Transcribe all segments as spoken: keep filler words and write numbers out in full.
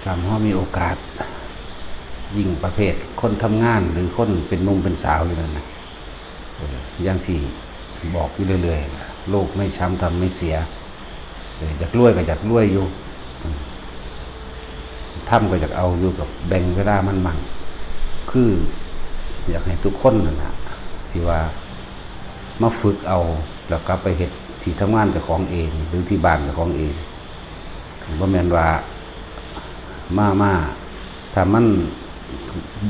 ทำให้มีโอกาส ยิ่งประเภทคนทำงานหรือคนเป็นหนุ่มเป็นสาวอยู่นั่นนะ เออ อย่างที่บอกอยู่เรื่อยๆนะ ลูกไม่ช้ำทำไม่เสีย เออ อยากรวยก็อยากรวยอยู่ อืม ทำก็อยากเอาอยู่ กับแบ่งเวลามันมั่ง คือ อยากให้ทุกคนนั่นแหละที่ว่า มาฝึกเอา แล้วกลับไปเฮ็ดที่ทำงานเจ้าของเอง หรือที่บ้านเจ้าของเอง บ่แม่นว่า มา มา ถ้ามัน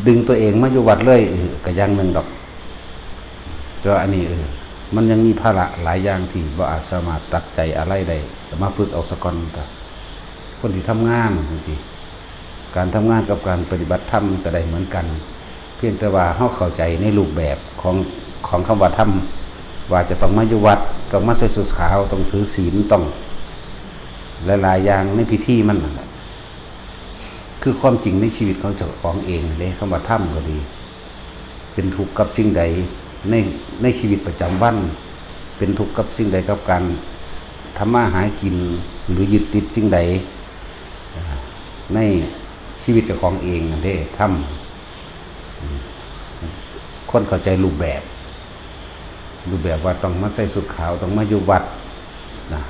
ดึงตัวเองมาอยู่วัดเลย เออ ก็อย่างหนึ่งดอก แต่ว่าอันนี้ เออ มันยังมีภาระหลายอย่างที่บ่อาจสามารถตัดใจอะไรได้ ก็มาฝึกเอาซะก่อน ก็คนที่ทำงานจังซี้ การทำงานกับการปฏิบัติธรรมมันก็ได้เหมือนกัน เพียงแต่ว่าเราเข้าใจในรูปแบบของ ของคำว่าธรรม ว่าจะต้องมาอยู่วัด ต้องมาใส่ชุดขาว ต้องถือศีล ต้องหลายๆอย่างในพิธีมันนั่นแหละ คือความจริงในชีวิตของเจ้าของเองเด้ คำว่าธรรมก็ดี เป็นทุกข์กับสิ่งใดใน ในชีวิตประจำวัน เป็นทุกข์กับสิ่งใดกับการทำมาหากิน หรือยึดติดสิ่งใด อ่า ในชีวิตเจ้าของเองนั่นเด้ ธรรม อืม คนเข้าใจรูปแบบ รูปแบบว่าต้องมาใส่ชุดขาว ต้องมาอยู่วัดนะ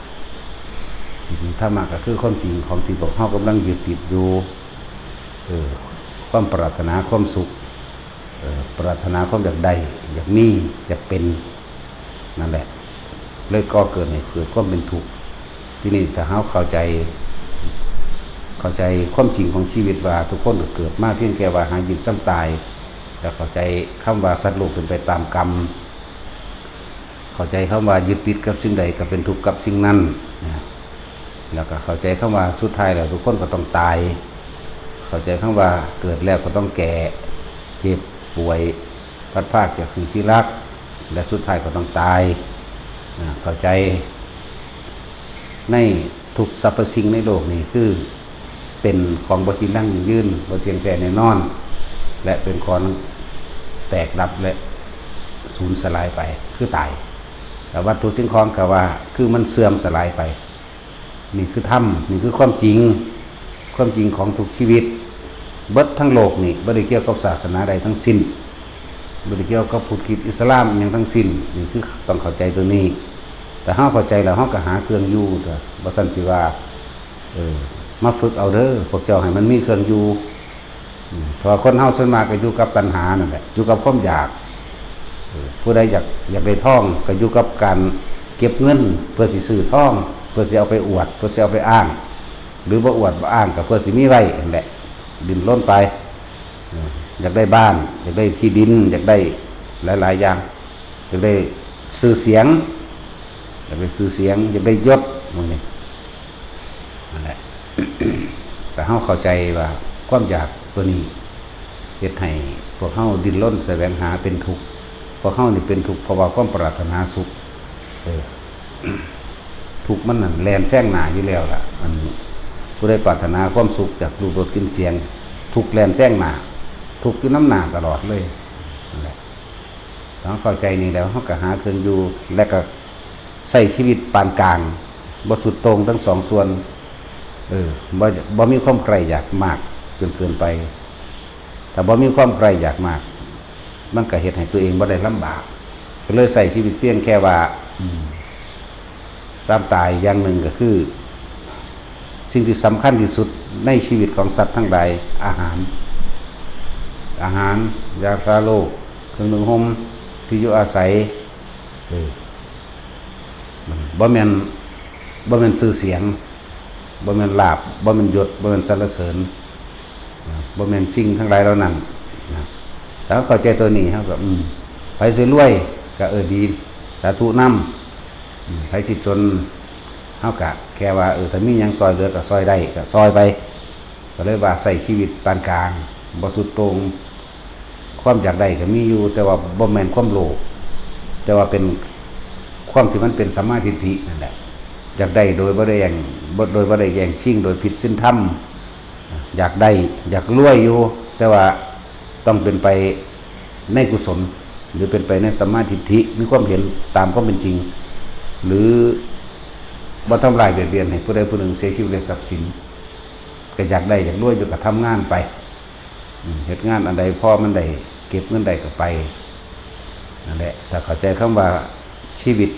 จริงๆธรรมะก็คือความจริงของที่พวกเรากำลังยึดติดอยู่ เออ ความปรารถนาความสุข เออ ปรารถนาความอยากได้ อยากมี อยากเป็น นั่นแหละ เลยก่อเกิดให้เกิดความเป็นทุกข์ ทีนี้ถ้าเราเข้าใจ เข้าใจความจริงของชีวิตว่าทุกคนก็เกิดมาเพียงแค่ว่าหากินส่ำตาย แล้วเข้าใจคำว่าสัตว์โลกเป็นไปตามกรรม เข้าใจคำว่ายึดติดกับสิ่งใดก็เป็นทุกข์กับสิ่งนั้นนะ แล้วก็เข้าใจคำว่าสุดท้ายแล้วทุกคนก็ต้องตาย เข้าใจคำว่าเกิดแล้วก็ต้องแก่ เจ็บ ป่วย พลัดพรากจากสิ่งที่รัก และสุดท้ายก็ต้องตายนะ เข้าใจ ในทุกสรรพสิ่งในโลกนี้คือ เป็นของบ่จีรังยั่งยืน บ่เที่ยงแท้แน่นอน และเป็นของแตกดับและสูญสลายไป คือตาย แต่วัตถุสิ่งของก็ว่า คือมันเสื่อมสลายไป นี่คือธรรม นี่คือความจริง ความจริงของทุกชีวิต เบิดทั้งโลกนี่บ่ได้เกี่ยวกับศาสนาใดทั้งสิ้น บ่ได้เกี่ยวกับพุทธคริสต์อิสลามอิหยังทั้งสิ้น นี่คือต้องเข้าใจตัวนี้ แต่เฮาเข้าใจแล้วเฮาก็หาเครื่องอยู่ตัว บ่ซั่นสิว่า เออ มาฝึกเอาเด้อ พวกเจ้าให้มันมีเครื่องอยู่ อืม เพราะว่าคนเฮาส่วนมากก็อยู่กับตัณหานั่นแหละ อยู่กับความอยาก เออ ผู้ใดอยาก อยากได้ทอง ก็อยู่กับการเก็บเงิน เพื่อสิซื้อทอง เพื่อสิเอาไปอวด เพื่อสิเอาไปอ้าง หรือบ่อวดบ่อ้างก็เพื่อสิมีไว้นั่นแหละ ดิ้นรนไป เออ อยากได้บ้าน อยากได้ที่ดิน อยากได้หลายๆอย่าง อยากได้ชื่อเสียง อยากได้ชื่อเสียง อยากได้ยศ พวกนี้ นั่นแหละ แต่เฮาเข้าใจว่าความอยากตัวนี้เฮ็ดให้พวกเฮาดิ้นรนแสวงหาเป็นทุกข์ พวกเฮานี่เป็นทุกข์เพราะว่าความปรารถนาสุข เออ ทุกข์มันนั่นแล่นแซงหน้าอยู่แล้วล่ะ อันผู้ใดปรารถนาความสุขจากรูปรสกลิ่นเสียง ทุกข์แล่นแซงหน้า ทุกข์อยู่นำหน้าตลอดเลย นั่นแหละ ถ้าเฮาเข้าใจนี่แล้ว เฮาก็หาเครื่องอยู่ และก็ใช้ชีวิตปานกลาง บ่สุดโต่งทั้งสองส่วน เออ บ่ บ่มีความใคร่อยากมากจนเกินไป ถ้าบ่มีความใคร่อยากมาก มันก็เฮ็ดให้ตัวเองบ่ได้ลำบาก ก็เลยใช้ชีวิตเพียงแค่ว่า อืม ความตายอย่างหนึ่งก็คือ สิ่งที่สำคัญที่สุดในชีวิตของสัตว์ทั้งหลาย อาหาร อาหาร ยาฆ่าโรค เครื่องนุ่งห่ม ที่อยู่อาศัย เออ มันบ่แม่น บ่แม่นชื่อเสียง บ่แม่นลาภ บ่แม่นยศ บ่แม่นสรรเสริญ นะ บ่แม่นสิ่งทั้งหลายเหล่านั้น นะ ถ้าเฮาเข้าใจตัวนี้ เฮาก็ อืม ไผสิรวย ก็ เออ ดี สาธุนำ อืม ไผสิจน เฮาก็แค่ว่า เออ ถ้ามีหยังซ่อยเหลือก็ซ่อยได้ ก็ซ่อยไป ก็เลยว่าใช้ชีวิตปานกลาง บ่สุดโต่ง ความอยากได้ก็มีอยู่ แต่ว่าบ่แม่นความโลภ แต่ว่าเป็นความที่มันเป็นสัมมาทิฏฐินั่นแหละ อยากได้โดยบ่ได้แย่ง บ่ โดยบ่ได้แย่งชิง โดยผิดศีลธรรม อยากได้ อยากรวยอยู่ แต่ว่าต้องเป็นไปในกุศล หรือเป็นไปในสัมมาทิฏฐิ มีความเห็นตามความเป็นจริง หรือบ่ทำลายเบียดเบียนให้ผู้ใดผู้หนึ่งเสียชีวิตและทรัพย์สิน ก็อยากได้อยากรวยอยู่ก็ทำงานไป อืม เฮ็ดงานอันใดพอมันได้เก็บเงินได้ก็ไป นั่นแหละ ถ้าเข้าใจคำว่าชีวิต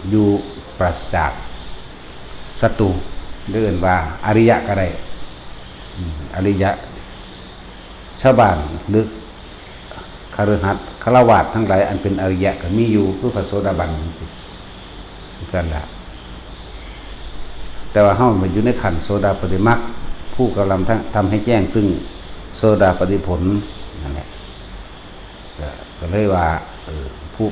อยู่ปราศจากศัตรู หรือเอิ้นว่าอริยะก็ได้ อืม อริยะ ชาวบ้านหรือคฤหัสถ์ฆราวาสถ์ทั้งหลายอันเป็นอริยะก็มีอยู่ คือพระโสดาบันจังซี้ จั่งซั่นล่ะ แต่ว่าเฮามาอยู่ในขั้นโสดาปัตติมรรค ผู้กำลังทำให้แจ้งซึ่งโสดาปัตติผลนั่นแหละ ก็ ก็เลยว่า เออ ผู้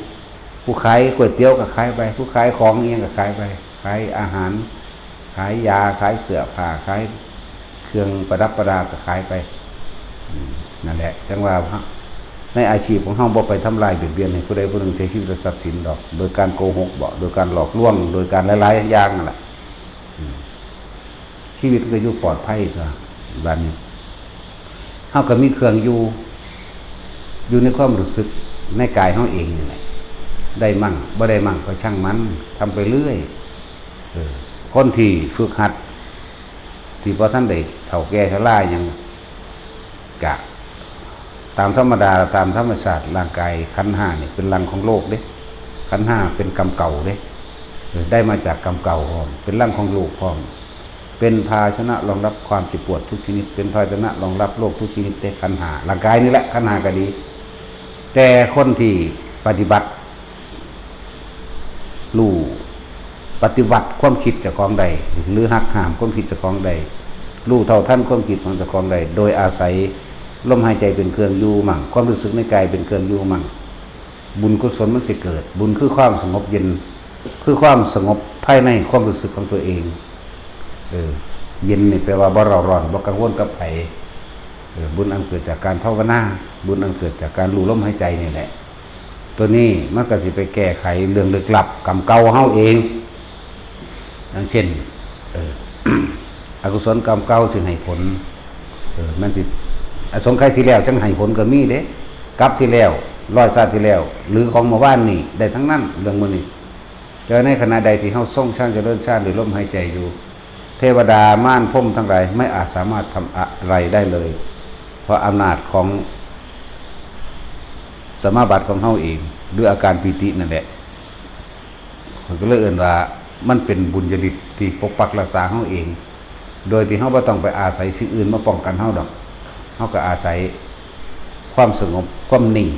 ผู้ขายก๋วยเตี๋ยวก็ขายไป ผู้ขายของอิหยังก็ขายไป ขายอาหาร ขายยา ขายเสื้อผ้า ขายเครื่องประดับประดาก็ขายไป อืม นั่นแหละ จั่งว่าในอาชีพของเฮาบ่ไปทำลายเบียดเบียนให้ผู้ใดผู้หนึ่งเสียชีวิตและทรัพย์สินดอก โดยการโกหกบ่ โดยการหลอกลวง โดยการหลายๆอย่างนั่นแหละ อืม ชีวิตก็อยู่ปลอดภัยตัว บัดนี้ เฮาก็มีเครื่องอยู่ อยู่ในความรู้สึกในกายเฮาเองนี่แหละ ได้มั่งบ่ได้มั่งก็ช่างมัน ทำไปเรื่อย เออ คนที่ฝึกหัด ที่บ่ทันได้เฒ่าแก่ชราหยัง กะ ตามธรรมดา ตามธรรมชาติ ร่างกายขันธ์ห้านี่เป็นรังของโลกเด้ ขันธ์ห้าเป็นกรรมเก่าเด้ เออ ได้มาจากกรรมเก่าพร้อม เป็นรังของโลกพร้อม เป็นภาชนะรองรับความเจ็บปวดทุกชนิด เป็นภาชนะรองรับโรคทุกชนิดเด้ ขันธ์ห้า ร่างกายนี่แหละ ขันธ์ห้าก็ดี แต่คนที่ปฏิบัติ รู้ ปฏิวัติความคิดเจ้าของได้ หรือหักห้ามความคิดเจ้าของได้ รู้เท่าทันความคิดของเจ้าของได้ โดยอาศัยลมหายใจเป็นเครื่องอยู่มั่ง ความรู้สึกในกายเป็นเครื่องอยู่มั่ง บุญกุศลมันสิเกิด บุญคือความสงบเย็น คือความสงบภายในความรู้สึกของตัวเอง เออ เย็นนี่แปลว่าบ่เร่าร้อน บ่กังวลกับไผ เออ บุญอันเกิดจากการภาวนา บุญอันเกิดจากการรู้ลมหายใจนี่แหละ ตัวนี้มันก็สิไปแก้ไขเรื่องลึกลับกรรมเก่าเฮาเอง อย่างเช่น เออ อกุศลกรรมเก่าสิให้ผล เออ มันสิ อสงไขยที่แล้วจั่งให้ผลก็มีเด้ กลับที่แล้ว ร้อยชาติที่แล้ว หรือของเมื่อวานนี่ ได้ทั้งนั้น เรื่องมื้อนี้ แต่ในขณะใดที่เฮาทรงฌานเจริญฌานด้วยลมหายใจอยู่ เทวดามารพรหมทั้งหลายไม่อาจสามารถทำอะไรได้เลย เพราะอำนาจของสมาบัติของเฮาเอง หรืออาการปีตินั่นแหละ เพิ่นก็เลยเอิ้นว่ามันเป็นบุญญาฤทธิ์ที่ปกปักรักษาเฮาเอง โดยที่เฮาบ่ต้องไปอาศัยสิ่งอื่นมาป้องกันเฮาดอก เฮาก็อาศัยความสงบ ความนิ่ง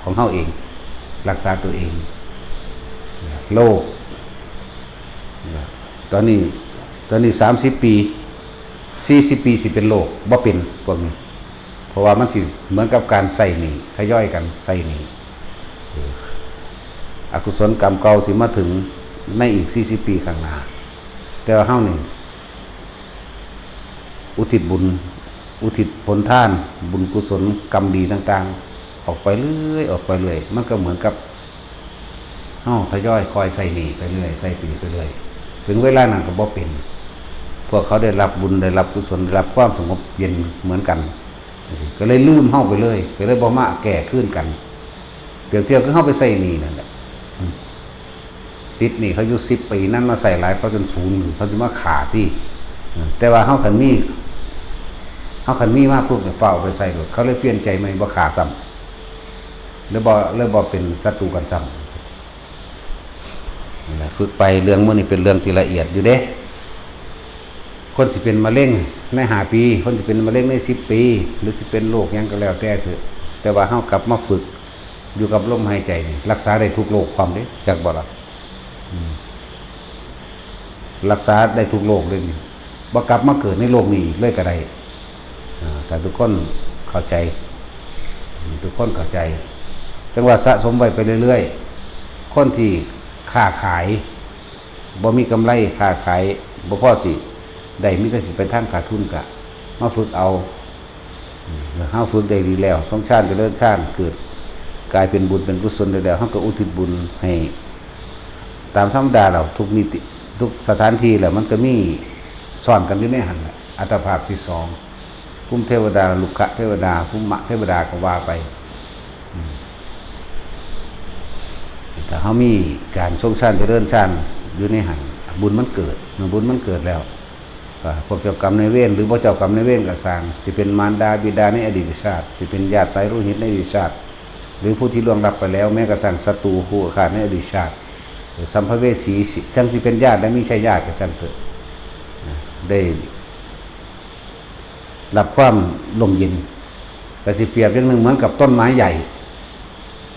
ของเฮาเอง รักษาตัวเอง โรค ตอนนี้ ตอนนี้สามสิบปี สี่สิบปีสิเป็นโรค บ่เป็นพวกนี้ เพราะว่ามันสิเหมือนกับการใช้หนี้ ทยอยกันใช้หนี้ อกุศลกรรมเก่าสิมาถึงในอีกสี่สิบปีข้างหน้า แต่ว่าเฮานี่ อุทิศบุญ อุทิศผลทาน บุญกุศลกรรมดีต่างๆ ออกไปเรื่อย ออกไปเรื่อย มันก็เหมือนกับเฮาทยอยคอยใช้หนี้ไปเรื่อย ใช้หนี้ไปเรื่อย ถึงเวลานั้นก็บ่เป็น พวกเขาได้รับบุญ ได้รับกุศล ได้รับความสงบเย็นเหมือนกัน จังซี้ ก็เลยลืมเฮาไปเลย ก็เลยบ่มาแก้คืนกัน เปรียบเทียบคือเฮาไปใช้หนี้นั่นแหละ อืม ติดหนี้เขาอยู่สิบปี นั้นมาใช้หลาย เขาจนสูญ เขาจะมาฆ่าติ อืม แต่ว่าเฮาคันมี เฮาคันมีมาปุ๊บเนี่ย ฟ้าวเอาไปใช้โลด เขาเลยเปลี่ยนใจใหม่ บ่ฆ่าซ้ำ เลยบ่ เลยบ่เป็นศัตรูกันซ้ำ นั่นแหละ ฝึกไป เรื่องมื้อนี้เป็นเรื่องที่ละเอียดอยู่เด้ คนสิเป็นมะเร็งในห้าปี คนสิเป็นมะเร็งในสิบปี หรือสิเป็นโรคหยังก็แล้วแต่เถอะ แต่ว่าเฮากลับมาฝึกอยู่กับลมหายใจนี่ รักษาได้ทุกโรคพร้อมเด้ จักบ่ล่ะ อืม รักษาได้ทุกโรคเลยนี่ บ่กลับมาเกิดในโลกนี้อีกเลยก็ได้ อ่า ถ้าทุกคนเข้าใจ ทุกคนเข้าใจ จั่งว่าสะสมไว้ไปเรื่อยๆ คนที่ค้าขาย บ่มีกำไร ค้าขายบ่พอสิได้ มีแต่สิไปทางขาดทุน ก็มาฝึกเอา อืม เฮาฝึกได้ดีแล้ว ทรงฌานเจริญฌาน เกิดกลายเป็นบุญเป็นกุศลได้แล้ว เฮาก็อุทิศบุญให้ตามธรรมดาแล้ว ทุกมิติ ทุกสถานที่แล้ว มันก็มีซ่อนกันอยู่ในหั่นแหละ อัตภาพที่สอง ภูมิเทวดา รุกขเทวดา ภูมิเทวดาก็ว่าไป อืม ถ้าเฮามีการทรงฌานเจริญฌานอยู่ในหั่น บุญมันเกิด เมื่อบุญมันเกิดแล้ว อ่า พวกเจ้ากรรมนายเวร หรือบ่เจ้ากรรมนายเวรก็ซ่าง สิเป็นมารดาบิดาในอดีตชาติ สิเป็นญาติสายโลหิตในอดีตชาติ หรือผู้ที่ล่วงลับไปแล้ว แม้กระทั่งศัตรูคู่อาฆาตในอดีตชาติ หรือสัมภเวสี ทั้งที่เป็นญาติและมิใช่ญาติก็ช่างเถอะ นะ ได้รับความร่มเย็น แต่สิเปรียบอย่างหนึ่งเหมือนกับต้นไม้ใหญ่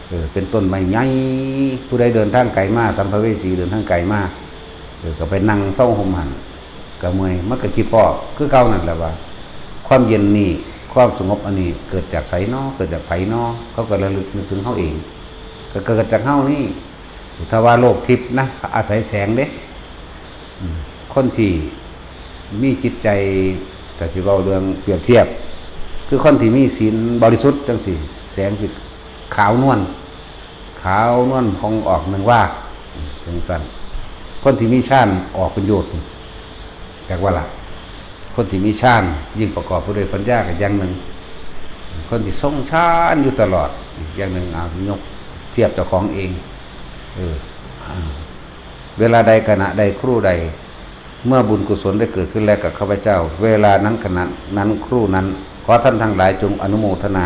เออ เป็นต้นไม้ใหญ่ ผู้ใดเดินทางไกลมา สัมภเวสีเดินทางไกลมา เออ ก็ไปนั่งเซาห่มหั่น ก็เมื่อย มันก็คิดพ้อคือเก่านั่นแหละว่า ความเย็นนี่ ความสงบอันนี้เกิดจากไสน้อ เกิดจากไผน้อ เขาก็ระลึกนึกถึงเฮาเอง ก็เกิดจากเฮานี่ ถ้าว่าโลกทิพย์นะ อาศัยแสงเด้ อืม คนที่มีจิตใจ แต่สิเว้าเรื่องเปรียบเทียบ คือคนที่มีศีลบริสุทธิ์จังซี่ แสงสิขาวนวล ขาวนวลผ่องออกหนึ่งว่า จังซั่น คนที่มีฌานออกเป็นโยชน์ จักว่าล่ะ คนที่มีฌานยิ่งประกอบไปด้วยปัญญาก็อย่างหนึ่ง คนที่ทรงฌานอยู่ตลอด อีกอย่างหนึ่ง เอายกเทียบเจ้าของเอง เออ อ่า เวลาใดขณะใดครู่ใด เมื่อบุญกุศลได้เกิดขึ้นแล้วกับข้าพเจ้า เวลานั้นขณะนั้นครู่นั้น ขอท่านทั้งหลายจงอนุโมทนา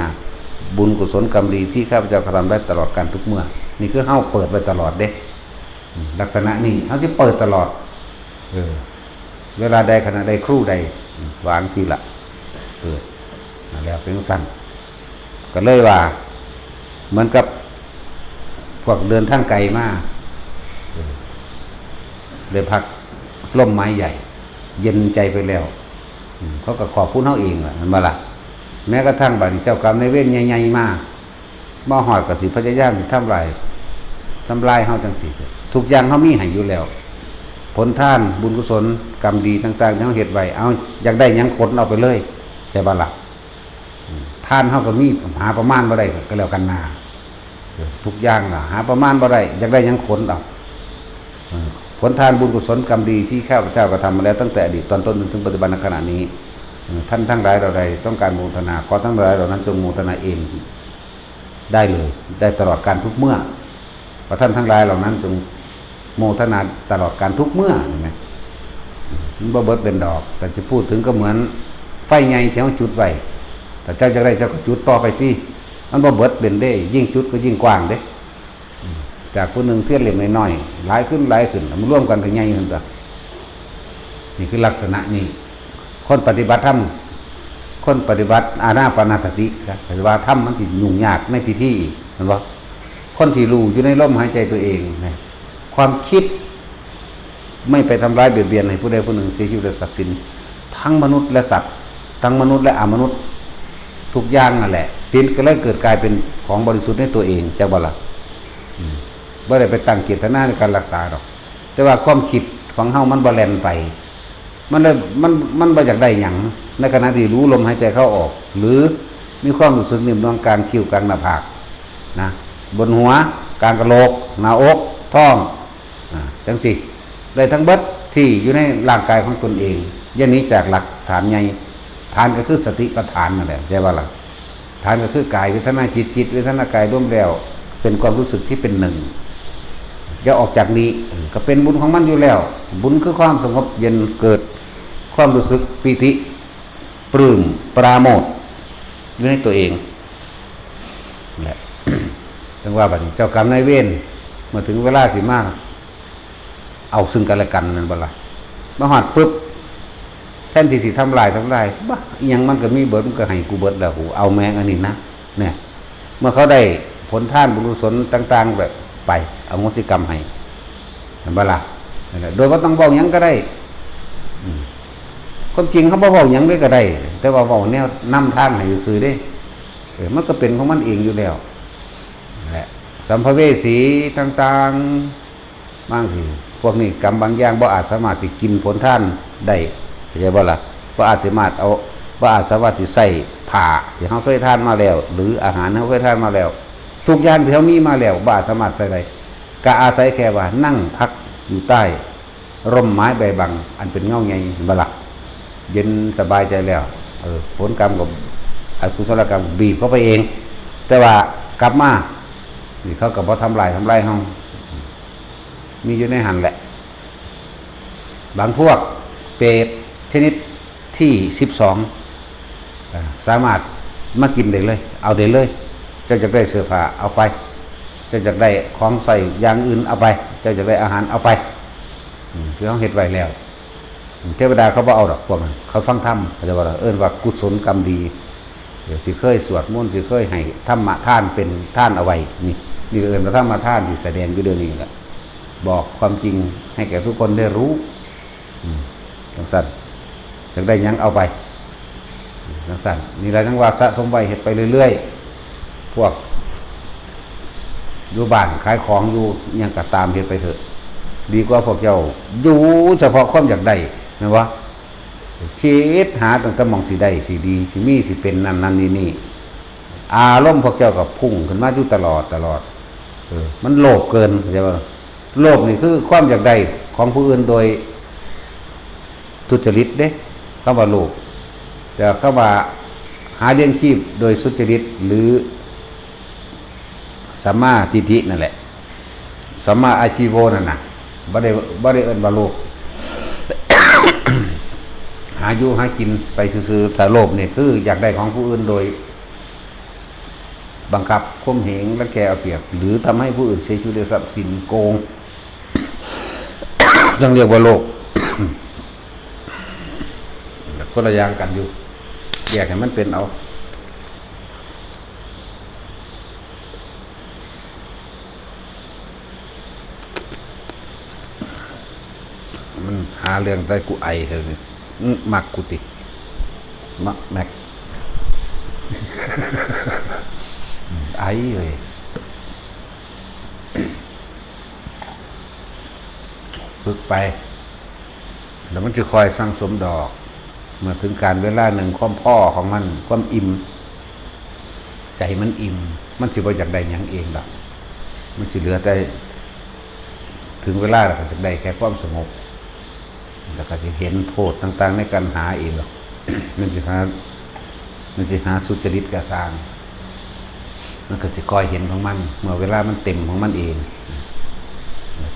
บุญกุศลกรรมดีที่ข้าพเจ้ากระทำได้ตลอดกาลทุกเมื่อ นี่คือเฮาเปิดไว้ตลอดเด้ อืม ลักษณะนี้เฮาสิเปิดตลอด เออ เวลาใดขณะใดครู่ใด อืม ว่าจั่งซี้ล่ะ เออ นั่นแหละเป็นจั่งซั่น ก็เลยว่า เหมือนกับพวกเดินทางไกลมา เออ ได้พักร่มไม้ใหญ่ เย็นใจไปแล้ว อืม เขาก็ขอบคุณเฮาเองล่ะ แม่นบ่ล่ะ แม้กระทั่งบัดนี้เจ้ากรรมนายเวรใหญ่ๆมา มาฮอดก็สิพยายามสิทำลาย ทำลายเฮาจั่งซี้ ทุกอย่างเฮามีให้อยู่แล้ว ผลทาน บุญกุศล กรรมดีต่างๆที่เฮาเฮ็ดไว้ เอา อยากได้หยังขนเอาไปเลย ใช่บ่ล่ะ อืม ทานเฮาก็มี หาประมาณบ่ได้ก็แล้วกันนา เออ ทุกอย่างล่ะ หาประมาณบ่ได้ อยากได้หยังขนเอา เออ ผลทานบุญกุศลกรรมดีที่ข้าพเจ้ากระทำมาแล้วตั้งแต่อดีตตอนต้นจนถึงปัจจุบันขณะนี้ เออ ท่านทั้งหลายเหล่าใดต้องการโมทนา ขอท่านทั้งหลายเหล่านั้นจงโมทนาเองได้เลย ได้ตลอดกาลทุกเมื่อ ขอท่านทั้งหลายเหล่านั้นจงโมทนาตลอดกาลทุกเมื่อ เห็นไหม มันบ่เบิดเล่นดอก แต่จะพูดถึงก็เหมือนไฟใหญ่ที่เฮาจุดไว้ ถ้าเจ้าอยากได้เจ้าก็จุดต่อไปติ มันบ่เบิดเล่นเด้ ยิ่งจุดก็ยิ่งกว้างเด้ จากผู้หนึ่งเทียนเล่มน้อยๆ หลายขึ้นหลายขึ้น มันรวมกันก็ใหญ่ขึ้นตัว นี่คือลักษณะนี้ คนปฏิบัติธรรม คนปฏิบัติอานาปานสติ แต่ว่าธรรมมันสิยุ่งยากในพิธี เห็นบ่ คนที่รู้อยู่ในลมหายใจตัวเองนะ ความคิดไม่ไปทำร้ายเบียดเบียนให้ผู้ใดผู้หนึ่งเสียชีวิตและทรัพย์สิน ทั้งมนุษย์และสัตว์ ทั้งมนุษย์และอมนุษย์ ทุกอย่างนั่นแหละ ศีลก็เลยเกิดกลายเป็นของบริสุทธิ์ในตัวเอง จักบ่ล่ะ อืม บ่ได้ไปตั้งเจตนาในการรักษาดอก แต่ว่าความคิดของเฮามันบ่แล่นไป มันเลย มัน มันบ่อยากได้หยัง ในขณะที่รู้ลมหายใจเข้าออก หรือมีความรู้สึกนิ่มนวลกลางคิ้วกลางหน้าผาก นะ บนหัว กลางกะโหลก หน้าอก ท้อง อ่า จั่งซี้ ได้ทั้งเบิดที่อยู่ในร่างกายของตนเอง อย่าหนีจากหลักฐานใหญ่ ฐานก็คือสติปัฏฐานนั่นแหละ ใช่บ่ล่ะ ฐานก็คือกายเวทนาจิต จิตเวทนากายรวมแล้ว เป็นความรู้สึกที่เป็นหนึ่ง อย่าออกจากนี้ ก็เป็นบุญของมันอยู่แล้ว บุญคือความสงบเย็น เกิดความรู้สึกปีติ ปลื้ม ปราโมทย์อยู่ในตัวเองแหละ จั่งว่าบัดนี้เจ้ากรรมนายเวร เมื่อถึงเวลาสิมาเอาซึ่งกันและกันนั่นบ่ล่ะ มาฮอดปุ๊บ แทนที่สิทำลาย ทำลาย บ่ อีหยังมันก็มีเบิด มันก็ให้กูเบิดแล้ว กูเอาแม่งอันนี้นะ เนี่ย เมื่อเขาได้ผลทานบุญกุศลต่างๆ แบบไป อโหสิกรรมให้ เห็นบ่ล่ะ นั่นแหละ โดยบ่ต้องเว้าหยังก็ได้ อืม ความจริงเขาบ่เว้าหยังเลยก็ได้ แต่ว่าเว้าแนวนำทางให้ซื่อๆเด้ เออ มันก็เป็นของมันเองอยู่แล้ว นั่นแหละ สัมภเวสีต่างๆ บางสิ พวกนี้กรรมบางอย่างบ่อาจสามารถที่กินผลทานได้ เข้าใจบ่ล่ะ บ่อาจสามารถเอา บ่อาจสามารถที่ใส่ผ้าที่เฮาเคยทานมาแล้ว หรืออาหารที่เฮาเคยทานมาแล้ว ทุกอย่างที่เฮามีมาแล้ว บ่อาจสามารถใส่ได้ ก็อาศัยแค่ว่านั่งพักอยู่ใต้ร่มไม้ใบบังอันเป็นเงาใหญ่ เห็นบ่ล่ะ เย็นสบายใจแล้ว เออ ผลกรรมก็ อกุศลกรรมบีบเข้าไปเอง แต่ว่ากลับมา นี่เขาก็บ่ทำลาย ทำลายเฮา มีอยู่ในหั่นแหละ บางพวก เปรตชนิด ที่สิบสอง อ่า สามารถมากินได้เลย เอาได้เลย เจ้าอยากได้เสื้อผ้าเอาไป เจ้าอยากได้ของใช้อย่างอื่นเอาไป เจ้าอยากได้อาหารเอาไป อืม ที่เขาเฮ็ดไว้แล้ว เทวดาเขาบ่เอาดอกพวกนั้น เขาฟังธรรม เขาจะว่า เอิ้นว่ากุศลกรรมดี เดี๋ยวที่เคยสวดมนต์ ที่เคยให้ธรรมทานเป็นทานเอาไว้ นี่ นี่เอิ้นว่าธรรมทานที่แสดงอยู่เดี๋ยวนี้แหละ บอกความจริงให้แก่ทุกคนได้รู้ อืม จังซั่น อยากได้หยังเอาไป จังซั่น นี่แหละจังว่าสะสมไว้ เฮ็ดไปเรื่อยๆ พวกอยู่บ้านขายของอยู่หยังก็ตาม เฮ็ดไปเถอะ ดีกว่าพวกเจ้าอยู่เฉพาะความอยากได้ แม่นบ่ คิดหาตั้งแต่หม่องสิได้ สิดี สิมี สิเป็นนั่นนั่นนี่นี่ อารมณ์พวกเจ้าก็พุ่งขึ้นมาอยู่ตลอด ตลอด เออ มันโลภเกิน เข้าใจบ่ โลภนี่คือความอยากได้ของผู้อื่นโดยทุจริตเด้ คำว่าโลภ แต่คำว่าหาเลี้ยงชีพโดยสุจริต หรือสัมมาทิฏฐินั่นแหละ สัมมาอาชีโวนั่นน่ะ บ่ได้ บ่ได้เอิ้นว่าโลภ หาอยู่หากินไปซื่อๆ ถ้าโลภนี่คืออยากได้ของผู้อื่นโดยบังคับข่มเหง รังแกเอาเปรียบ หรือทำให้ผู้อื่นเสียชีวิต และทรัพย์สิน โกง ต้องเรียกว่าโลภ คนละอย่างกันอยู่ แยกให้มันเป็นเอา มันหาเรื่องใส่กูไอเถอะนี่ อื้อ มักกูติ มักแม็ก ไอเว้ย ฝึกไป แล้วมันจะคอยสั่งสมดอก เมื่อถึงการเวลาหนึ่ง ความพอของมัน ความอิ่ม ใจมันอิ่ม มันสิบ่อยากได้หยังเองดอก มันสิเหลือแต่ ถึงเวลาแล้วก็จะได้แค่ความสงบ แล้วก็จะเห็นโทษต่างๆ ในการหาเองดอก มันสิหา มันสิหาสุจริตกะซ่าง มันก็สิคอยเห็นของมัน เมื่อเวลามันเต็มของมันเอง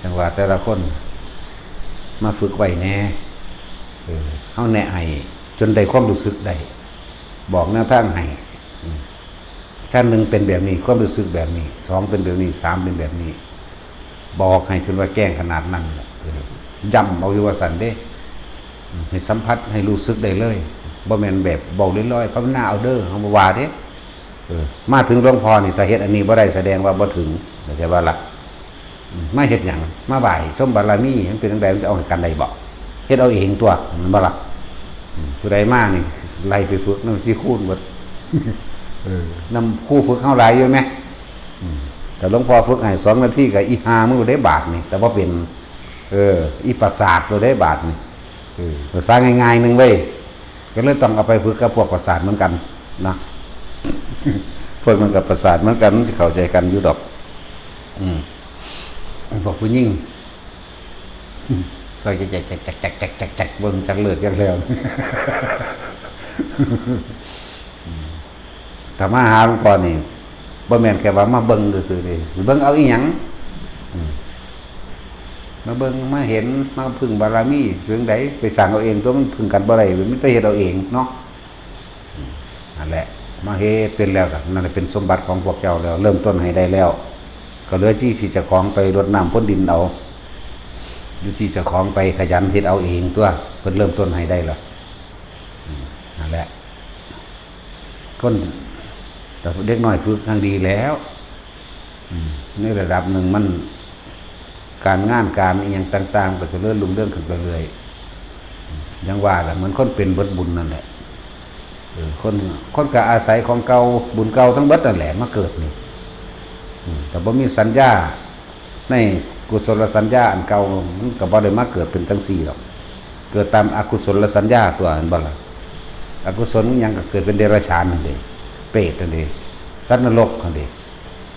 จังว่าแต่ละคนมาฝึกไว้แหน่ เออ เฮาแนะให้จนได้ความรู้สึกได้ บอกแนวทางให้ อืม ชั้นหนึ่งเป็นแบบนี้ ความรู้สึกแบบนี้ สองเป็นแบบนี้ สามเป็นแบบนี้ บอกให้จนว่าแจ้งขนาดนั้นแหละ เออ ย้ำเอาอยู่ว่าซั่นเด้ อืม ให้สัมผัส ให้รู้สึกได้เลย บ่แม่นแบบเว้าลอยๆ ภาวนาเอาเด้อ เฮาบ่ว่าเด้ เออ มาถึงหลวงพ่อนี่ ถ้าเฮ็ดอันนี้บ่ได้ แสดงว่าบ่ถึง เข้าใจบ่ล่ะ อืม มาเฮ็ดหยัง มาไหว้ชมบารมี มันเป็นจั่งใด มันจะเอาให้กันได้บ่ เฮ็ดเอาเองตัว แม่นบ่ล่ะ อืม ผู้ใดมานี่ ไล่ไปฝึกนำสิคูณเบิด เออ นำครูฝึกเฮาหลายอยู่แหม อืม แต่หลวงพ่อฝึกให้สองนาทีก็อีห่ามึงได้บาดนี่ แต่บ่เป็น เออ อีประสาทโลดได้บาดนี่ เออ ภาษาง่ายๆหนึ่งเว้ย ก็เลยต้องเอาไปฝึกกับพวกประสาทเหมือนกันนะ พวกนั้นกับประสาทเหมือนกัน มันสิเข้าใจกันอยู่ดอก อืม พวกผู้หญิง ก็จะแจกๆๆๆๆๆ เบิ่งจักเลิกจักแล้ว ถ้ามาหาหลวงพ่อนี่ บ่แม่นแค่ว่ามาเบิ่งซื่อๆเด้ เบิ่งเอาอีหยัง อืม มาเบิ่งมาเห็น มาพึ่งบารมี เรื่องใด ไปสร้างเอาเองตัว มันพึ่งกันบ่ได้ มันมีแต่เฮ็ดเอาเองเนาะ อืม นั่นแหละ มาเฮ็ดเป็นแล้วก็ นั่นแหละเป็นสมบัติของพวกเจ้าแล้ว เริ่มต้นให้ได้แล้ว ก็เหลือที่ ที่เจ้าของไปรดน้ำพรวนดินเอา อยู่ที่เจ้าของไปขยันเฮ็ดเอาเองตัว เพิ่นเริ่มต้นให้ได้แล้ว อืม นั่นแหละ คน แต่เด็กน้อยฝึกทางดีแล้ว อืม ในระดับหนึ่งมัน การงานการอิหยังต่างๆ ก็เจริญรุ่งเรืองขึ้นไปเรื่อย อย่างว่าแหละ เหมือนคนเป็นเบิดบุญนั่นแหละ เออ คน คนก็อาศัยของเก่า บุญเก่าทั้งเบิดนั่นแหละ มาเกิดนี่ อืม แต่บ่มีสัญญา ในกุศลสัญญาอันเก่า มันก็บ่ได้มาเกิดเป็นจังซี่ดอก เกิดตามอกุศลสัญญาตัว แม่นบ่ล่ะ อกุศลอิหยังก็เกิดเป็นเดรัจฉานนั่นเด้ เปรตนั่นเด้ สัตว์นรกนั่นเด้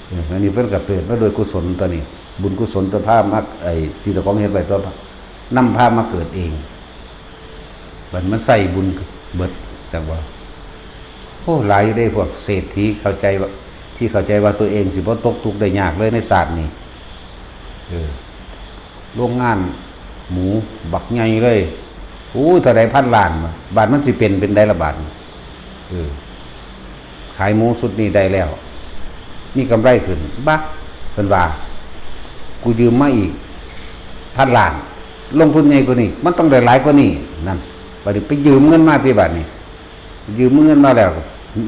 เออ อันนี้เพิ่นก็เกิดมาโดยกุศลตัวนี้ บุญกุศลตัวพามา ไอ้ที่เจ้าของเฮ็ดไว้ตัวนำพามาเกิดเอง บัดมันใส่บุญเบิด จักว่า โอ้ หลายอยู่เด้ พวกเศรษฐีเข้าใจว่า ที่เข้าใจว่าตัวเองสิบ่ตกทุกข์ได้ยากเลยในชาตินี้ เออ โรงงานหมูบักใหญ่เลย โอ้ย เท่าใดพันล้านวะ บาดมันสิเป็น เป็นได้ละบาดนี่ เออ ขายหมูชุดนี้ได้แล้ว มีกำไรขึ้น บะ เพิ่นว่า กูยืมมาอีกพันล้าน ลงทุนใหญ่กว่านี้ มันต้องได้หลายกว่านี้ นั่น บาดนี้ไปยืมเงินมาติบาดนี้ ยืมเงินมาแล้ว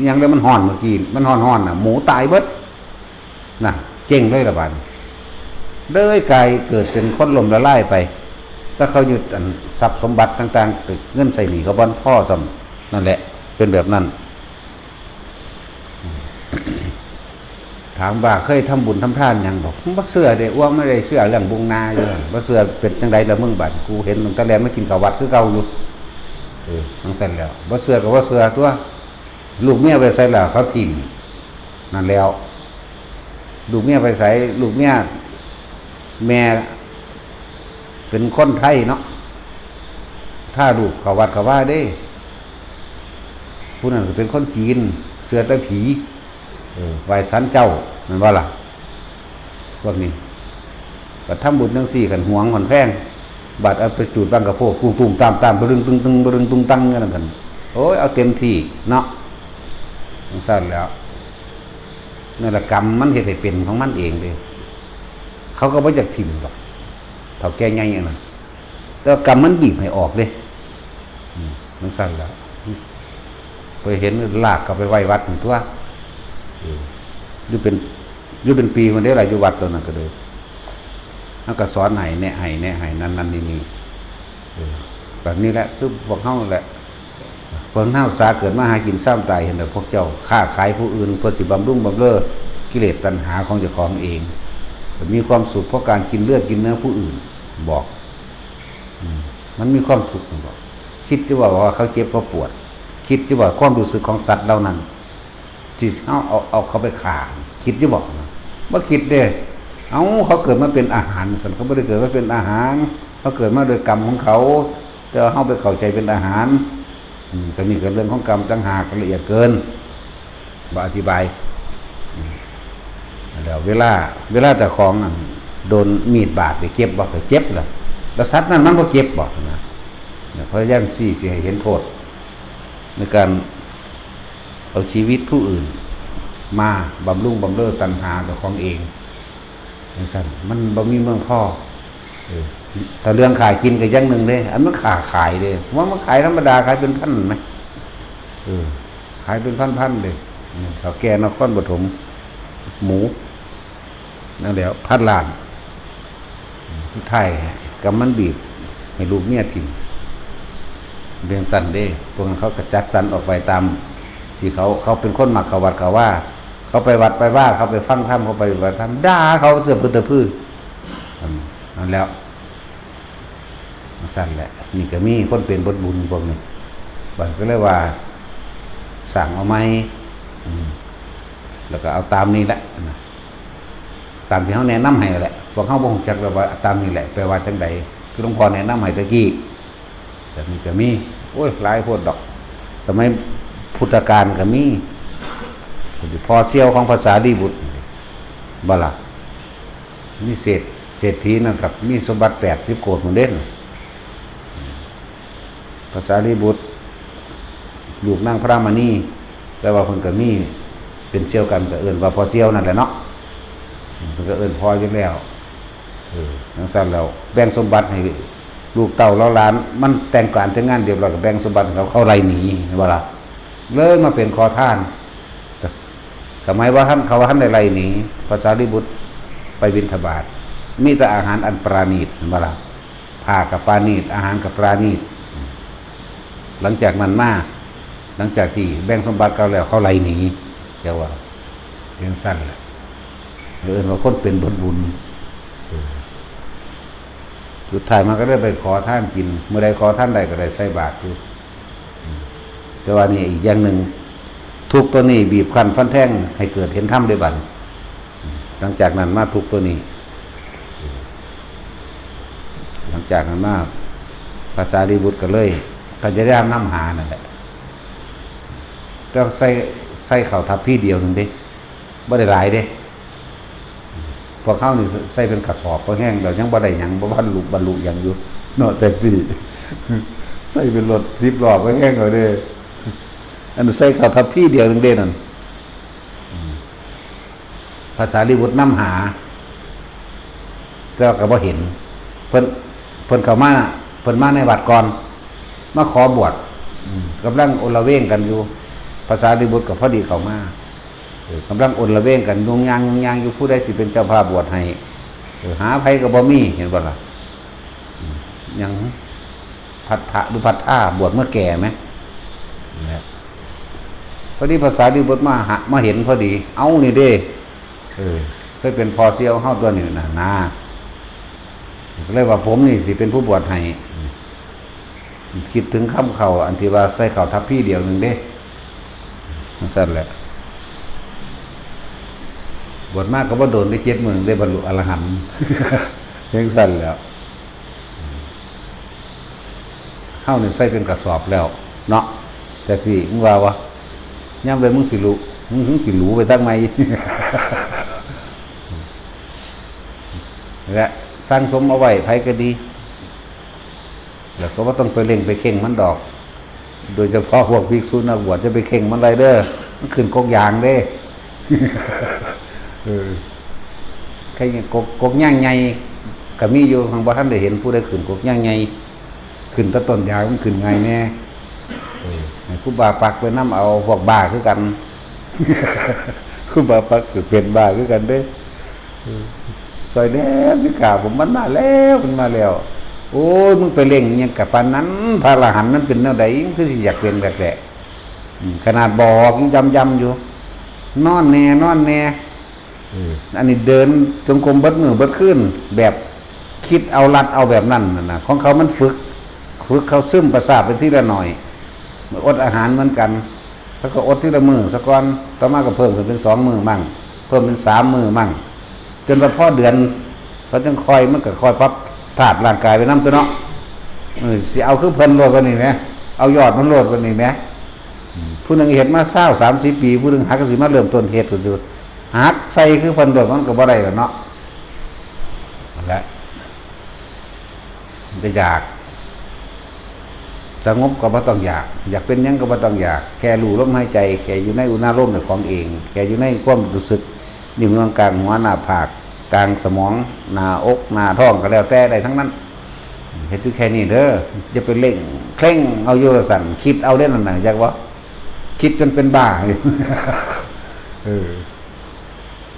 ยังได้มันฮ้อนเมื่อกี้ มันฮ้อนๆน่ะ หมูตายเบิด นั่น เจ๊งเลยละบาดนี้ เลยกลายเกิดเป็นคนล้มละลายไป ถ้าเขายึดอันทรัพย์สมบัติต่างๆ เงินใช้หนี้เขาบ่พอซ้ำ นั่นแหละ เป็นแบบนั้น ถามว่าเคยทำบุญทำทานหยังบ่ บ่เชื่อเด้ อ้วงไม่ได้เชื่อเรื่องบุญนาอยู่ บ่เชื่อเป็นจังใดละมึงบาด กูเห็นตั้งแต่แลนมากินข้าววัดคือเก่าอยู่ เออ จังซั่นแล้ว บ่เชื่อก็บ่เชื่อตัว ลูกเมียไปไสล่ะ เขาถิ่ม นั่นแล้ว ลูกเมียไปไส ลูกเมีย แม่เป็นคนไทยเนาะ ถ้าลูกเข้าวัดเข้าวาเด้ ผู้นั้นก็เป็นคนจีน เชื่อแต่ผี เออ ไหว้ศาลเจ้า แม่นบ่ล่ะ พวกนี้ บัดทำบุญจังซี่ คันหวงคันแพง บัดเอาไปจูดบั้งข้าวโพด ตุ้มๆ ตามๆ บะรึงตึงๆ บะรึงตึงตัง กันนั่นกัน โอ้ย เอาเต็มที่เนาะ จังซั่นแล้ว นั่นล่ะ กรรมมันเฮ็ดให้เป็นของมันเองเด้ เขาก็บ่อยากถิ่มดอก เฒ่าแก่ใหญ่อันนั้น แต่ว่ากรรมมันบีบให้ออกเด้ อืม จังซั่นแล้ว ไปเห็นลากเข้าไปไว้วัดนั่นตัว เออ อยู่เป็น อยู่เป็นปีมันได้ล่ะ อยู่วัดตัวนั้นก็เลย มันก็สอนให้แนะให้ แนะให้นั่นนั่นนี่นี่ เออ แบบนี้แหละ คือพวกเฮาแหละ พวกเฮาสาเกิดมาหากินซ้ำตาย เห็นแต่พวกเจ้าค้าขายผู้อื่น เพื่อสิบำรุงบำเรอกิเลสตัณหาของเจ้าของเอง มีความสุขเพราะการกินเลือดกินเนื้อผู้อื่น บอก อืม มันมีความสุขซั่นบ่ คิดอยู่บ่ว่าเขาเจ็บเขาปวด คิดอยู่บ่ความรู้สึกของสัตว์เหล่านั้น ที่เฮาเอา เอาเขาไปฆ่า คิดอยู่บ่ บ่คิดเด้ เอ้า เขาเกิดมาเป็นอาหารซั่น เขาบ่ได้เกิดมาเป็นอาหาร เขาเกิดมาโดยกรรมของเขา แต่ว่าเฮาไปเข้าใจเป็นอาหาร อืม ก็นี่ก็เรื่องของกรรมต่างหาก ละเอียดเกิน บ่อธิบาย อืม แล้วเวลา เวลาเจ้าของนั่นโดนมีดบาดนี่เจ็บบ่ ก็เจ็บล่ะ แล้วสัตว์นั่นมันบ่เจ็บบ่นะ เนี่ย พยายามชี้สิให้เห็นโทษ ในการเอาชีวิตผู้อื่น มาบำรุงบำเรอตัณหาเจ้าของเอง จังซั่น มันบ่มีเมืองพอ เออ แต่เรื่องขายกินก็อย่างหนึ่งเด้ อันมันค้าขายเด้ ว่ามันขายธรรมดา ขายเป็นพันไหม เออ ขายเป็นพันๆเด้ เนี่ย เฒ่าแก่นครปฐม หมู นั่นแหละ พันล้าน สุดท้ายกรรมมันบีบให้ลูกเมียถิ่ม เป็นซั่นเด้ พวกนั้นเขาก็จัดสรรออกไปตาม ที่เขา เขาเป็นคนมักเข้าวัดเข้าวา เขาไปวัดไปวา เขาไปฟังธรรม เขาไปปฏิบัติธรรม ด่าเขาเตื้อพื้นเตื้อพื้น อืม นั่นแล้ว ซั่นแหละ นี่ก็มีคนเป็นเบิดบุญพวกนี้ บัดก็เลยว่า สร้างเอาใหม่ อืม แล้วก็เอาตามนี้แหละนะ ตามที่เขาแนะนำให้นั่นแหละ พวกเขาบ่ฮู้จักแล้วว่าตามนี้แหละ แปลว่าจังใด คือหลวงพ่อแนะนำให้ตะกี้ แบบนี้ก็มี โอ้ย หลายโพดดอก สมัยพุทธกาลก็มี พ่อเสี่ยวของพระสารีบุตร บ่ล่ะ มีเศรษฐ เศรษฐีนั่นกับมีสมบัติแปดสิบโกฏหมดเด่น พระสารีบุตร ลูกนางพระมณี แต่ว่าเพิ่นก็มีเป็นเสี่ยวกัน ก็เอิ้นว่าพ่อเสี่ยวนั่นแหละเนาะ เพิ่นก็เอิ้นพ่ออยู่แล้ว เออ จังซั่นแล้ว แบ่งสมบัติให้ลูกเต้าเหล่าหลาน มันแต่งการแต่งงานเรียบร้อย ก็แบ่งสมบัติให้เขา เขาไล่หนี เห็นบ่ล่ะ เลยมาเป็นขอทาน สมัยว่าท่านเขาว่าท่านได้ไล่หนี พระสารีบุตรไปบิณฑบาต มีแต่อาหารอันปราณีต เห็นบ่ล่ะ ผ้าก็ปราณีต อาหารก็ปราณีต หลังจากนั้นมา หลังจากที่แบ่งสมบัติเขาแล้ว เขาไล่หนี เรียกว่า จังซั่นแหละ เอิ้นว่าคนเป็นเบิดบุญ เออ สุดท้ายมันก็ได้ไปขอทานกิน เมื่อใดขอทานได้ก็ได้ใส่บาตรอยู่ อืม แต่ว่านี่อีกอย่างหนึ่ง ทุกข์ตัวนี้บีบคั้นฟันแทงให้เกิดเห็นธรรมได้บัดนี้ อืม หลังจากนั้นมาทุกข์ตัวนี้ หลังจากนั้นมา พระสารีบุตรก็เลย พยายามนำหานั่นแหละ แต่ใส่ ใส่ข้าวทัพพีเดียวหนึ่งเด้ บ่ได้หลายเด้ พวกเขานี่ใส่เป็นกระสอบ พอแห้งแล้วยังบ่ได้หยัง บ่บรรลุ บรรลุหยังอยู่ เนาะ แต่สิ ใส่เป็นรถสิบล้อก็แฮงเอาเด้ อันใส่เข้าทัพพีเดียวหนึ่งเด้นั่น อืม พระสารีบุตรนำหา แต่ว่าก็บ่เห็น เพิ่น เพิ่นเข้ามา เพิ่นมาในวัดก่อน มาขอบวช อืม กำลังอลเวงกันอยู่ พระสารีบุตรก็พอดีเข้ามา เออ กำลังอลเวงกัน ยุ่งยาง ยุ่งยางอยู่ ผู้ใดสิเป็นเจ้าภาพบวชให้ เออ หาไผก็บ่มี เห็นบ่ล่ะ อืม หยัง พัทธะหรือพัทธา บวชเมื่อแก่ไหม นะ พอดีพระสารีบุตรมาหา มาเห็นพอดี เอ้า นี่เด้ เออ เคยเป็นพ่อเสี่ยวเฮาตัวนี้นะ นะ ก็เลยว่าผมนี่สิเป็นผู้บวชให้ คิดถึงคำเข้าอันที่ว่าใส่เข้าทัพพีเดียวหนึ่งเด้ จั่งซั่นแหละ บวชมาก็บ่โดนได้เจ็ดมื้อได้บรรลุอรหันต์ จั่งซั่นแหล้ว เฮานี่ใส่เป็นกระสอบแล้ว เนาะ จักสิ มึงว่าบ่ ยามใดมึงสิรู้ มึง มึงสิรู้ไปทางใหม่ และสั่งสมเอาไว้ ไผก็ดี แล้วก็บ่ต้องไปเร่งไปเข่งมันดอก โดยเฉพาะพวกภิกษุนักบวช จะไปเข่งมันหลายเด้อ มันขึ้นกกยางเด้ เออ ใครกก กกยางใหญ่ก็มีอยู่ หังบ่ทันได้เห็นผู้ใดขึ้นกกยางใหญ่ ขึ้นแต่ต้นยางมันขึ้นง่ายแน่ เออ ให้ครูบาปักไปนำเอา พวกบ้าคือกัน ครูบาปักก็เป็นบ้าคือกันเด้ เออ ซอยแหนมสิขาผม มันมาแล้ว มันมาแล้ว โอ้ย มึงไปเร่งอิหยังกับปานนั้น พระอรหันต์มันเป็นแนวใด มันคือสิอยากเป็นแท้ๆ อืม ขนาดบอกยังย้ำๆ อยู่ นอนแน่ นอนแน่ เออ อันนี้เดินจงกรมเบิดมื้อเบิดคืน แบบคิดเอาลัดเอาแบบนั้นน่ะนะ ของเขามันฝึก ฝึกเขาซึมประสาทไปทีละหน่อย อดอาหารเหมือนกัน เขาก็อดทีละมื้อซะก่อน ต่อมาก็เพิ่มขึ้นเป็นสองมื้อมั่ง เพิ่มเป็นสามมื้อมั่ง จนว่าพอเดือน เขาจังค่อย มันก็ค่อยปรับธาตุร่างกายไปนำตัวเนาะ เออ สิเอาคือเพิ่นโลดกว่านี้แหม เอายอดมันโลดกว่านี้แหม อืม ผู้หนึ่งเฮ็ดมาซาว สามสิบ ปี ผู้หนึ่งหักก็สิมาเริ่มต้นเฮ็ดก็สิหักใส่คือเพิ่นโลด มันก็บ่ได้ล่ะเนาะ นั่นแหละ จะอยาก สงบก็บ่ต้องอยาก อยากเป็นหยังก็บ่ต้องอยาก แค่รู้ลมหายใจ แค่อยู่ในอุณาโลมเนี่ยของเอง แค่อยู่ในความรู้สึก นิ่มนวลกลางหัว หน้าผาก กลางสมอง หน้าอก หน้าท้องก็แล้วแต่ ได้ทั้งนั้น เฮ็ดอยู่แค่นี้เด้อ อย่าไปเร่งเคร่งเอาอยู่ว่าซั่น คิดเอาเด้นั่นน่ะ จักว่า คิดจนเป็นบ้าอยู่ เออ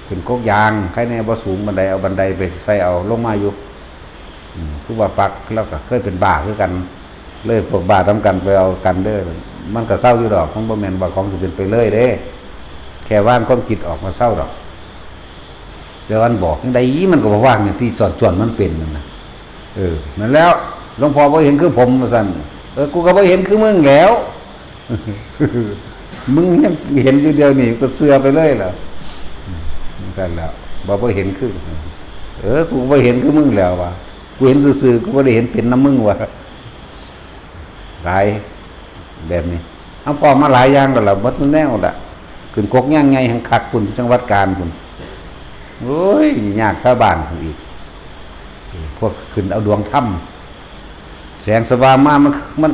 ขึ้นกกยาง ใครแน่บ่สูงบันได เอาบันไดไปใส่เอา ลงมาอยู่ อืม ครูบาปัก เราก็เคยเป็นบ้าคือกัน เลยพวกบ้านำกันไปเอากันเด้อ มันก็เซาอยู่ดอก มันบ่แม่นว่าของสิเป็นไปเลยเด้ แค่วางความคิดออกมาเซาดอก แต่ว่ามันบอกจั่งใด มันก็บ่วางอย่างที่จวนๆ มันเป็นนั่นน่ะ เออ นั่นแล้ว หลวงพ่อบ่เห็นคือผม ว่าซั่น เออ กูก็บ่เห็นคือมึงแล้ว มึงยังเห็นอยู่เดี๋ยวนี้ ก็เชื่อไปเลยล่ะ ซั่นแล้ว บ่ บ่เห็นคือ เออ กูบ่เห็นคือมึงแล้วว่ะ กูเห็นซื่อๆ กูบ่ได้เห็นเป็นนำมึงว่ะ หลายแบบนี้ เฮาพ้อมาหลายอย่างแล้วล่ะ หมดแนวล่ะ ขึ้นกกยางใหญ่แห่งคักพุ้น จังหวัดกาญพุ้น โอ้ย ยากชาวบ้านพุ้นอีก พวกขึ้นเอาดวงธรรม แสงสว่างมา มัน มัน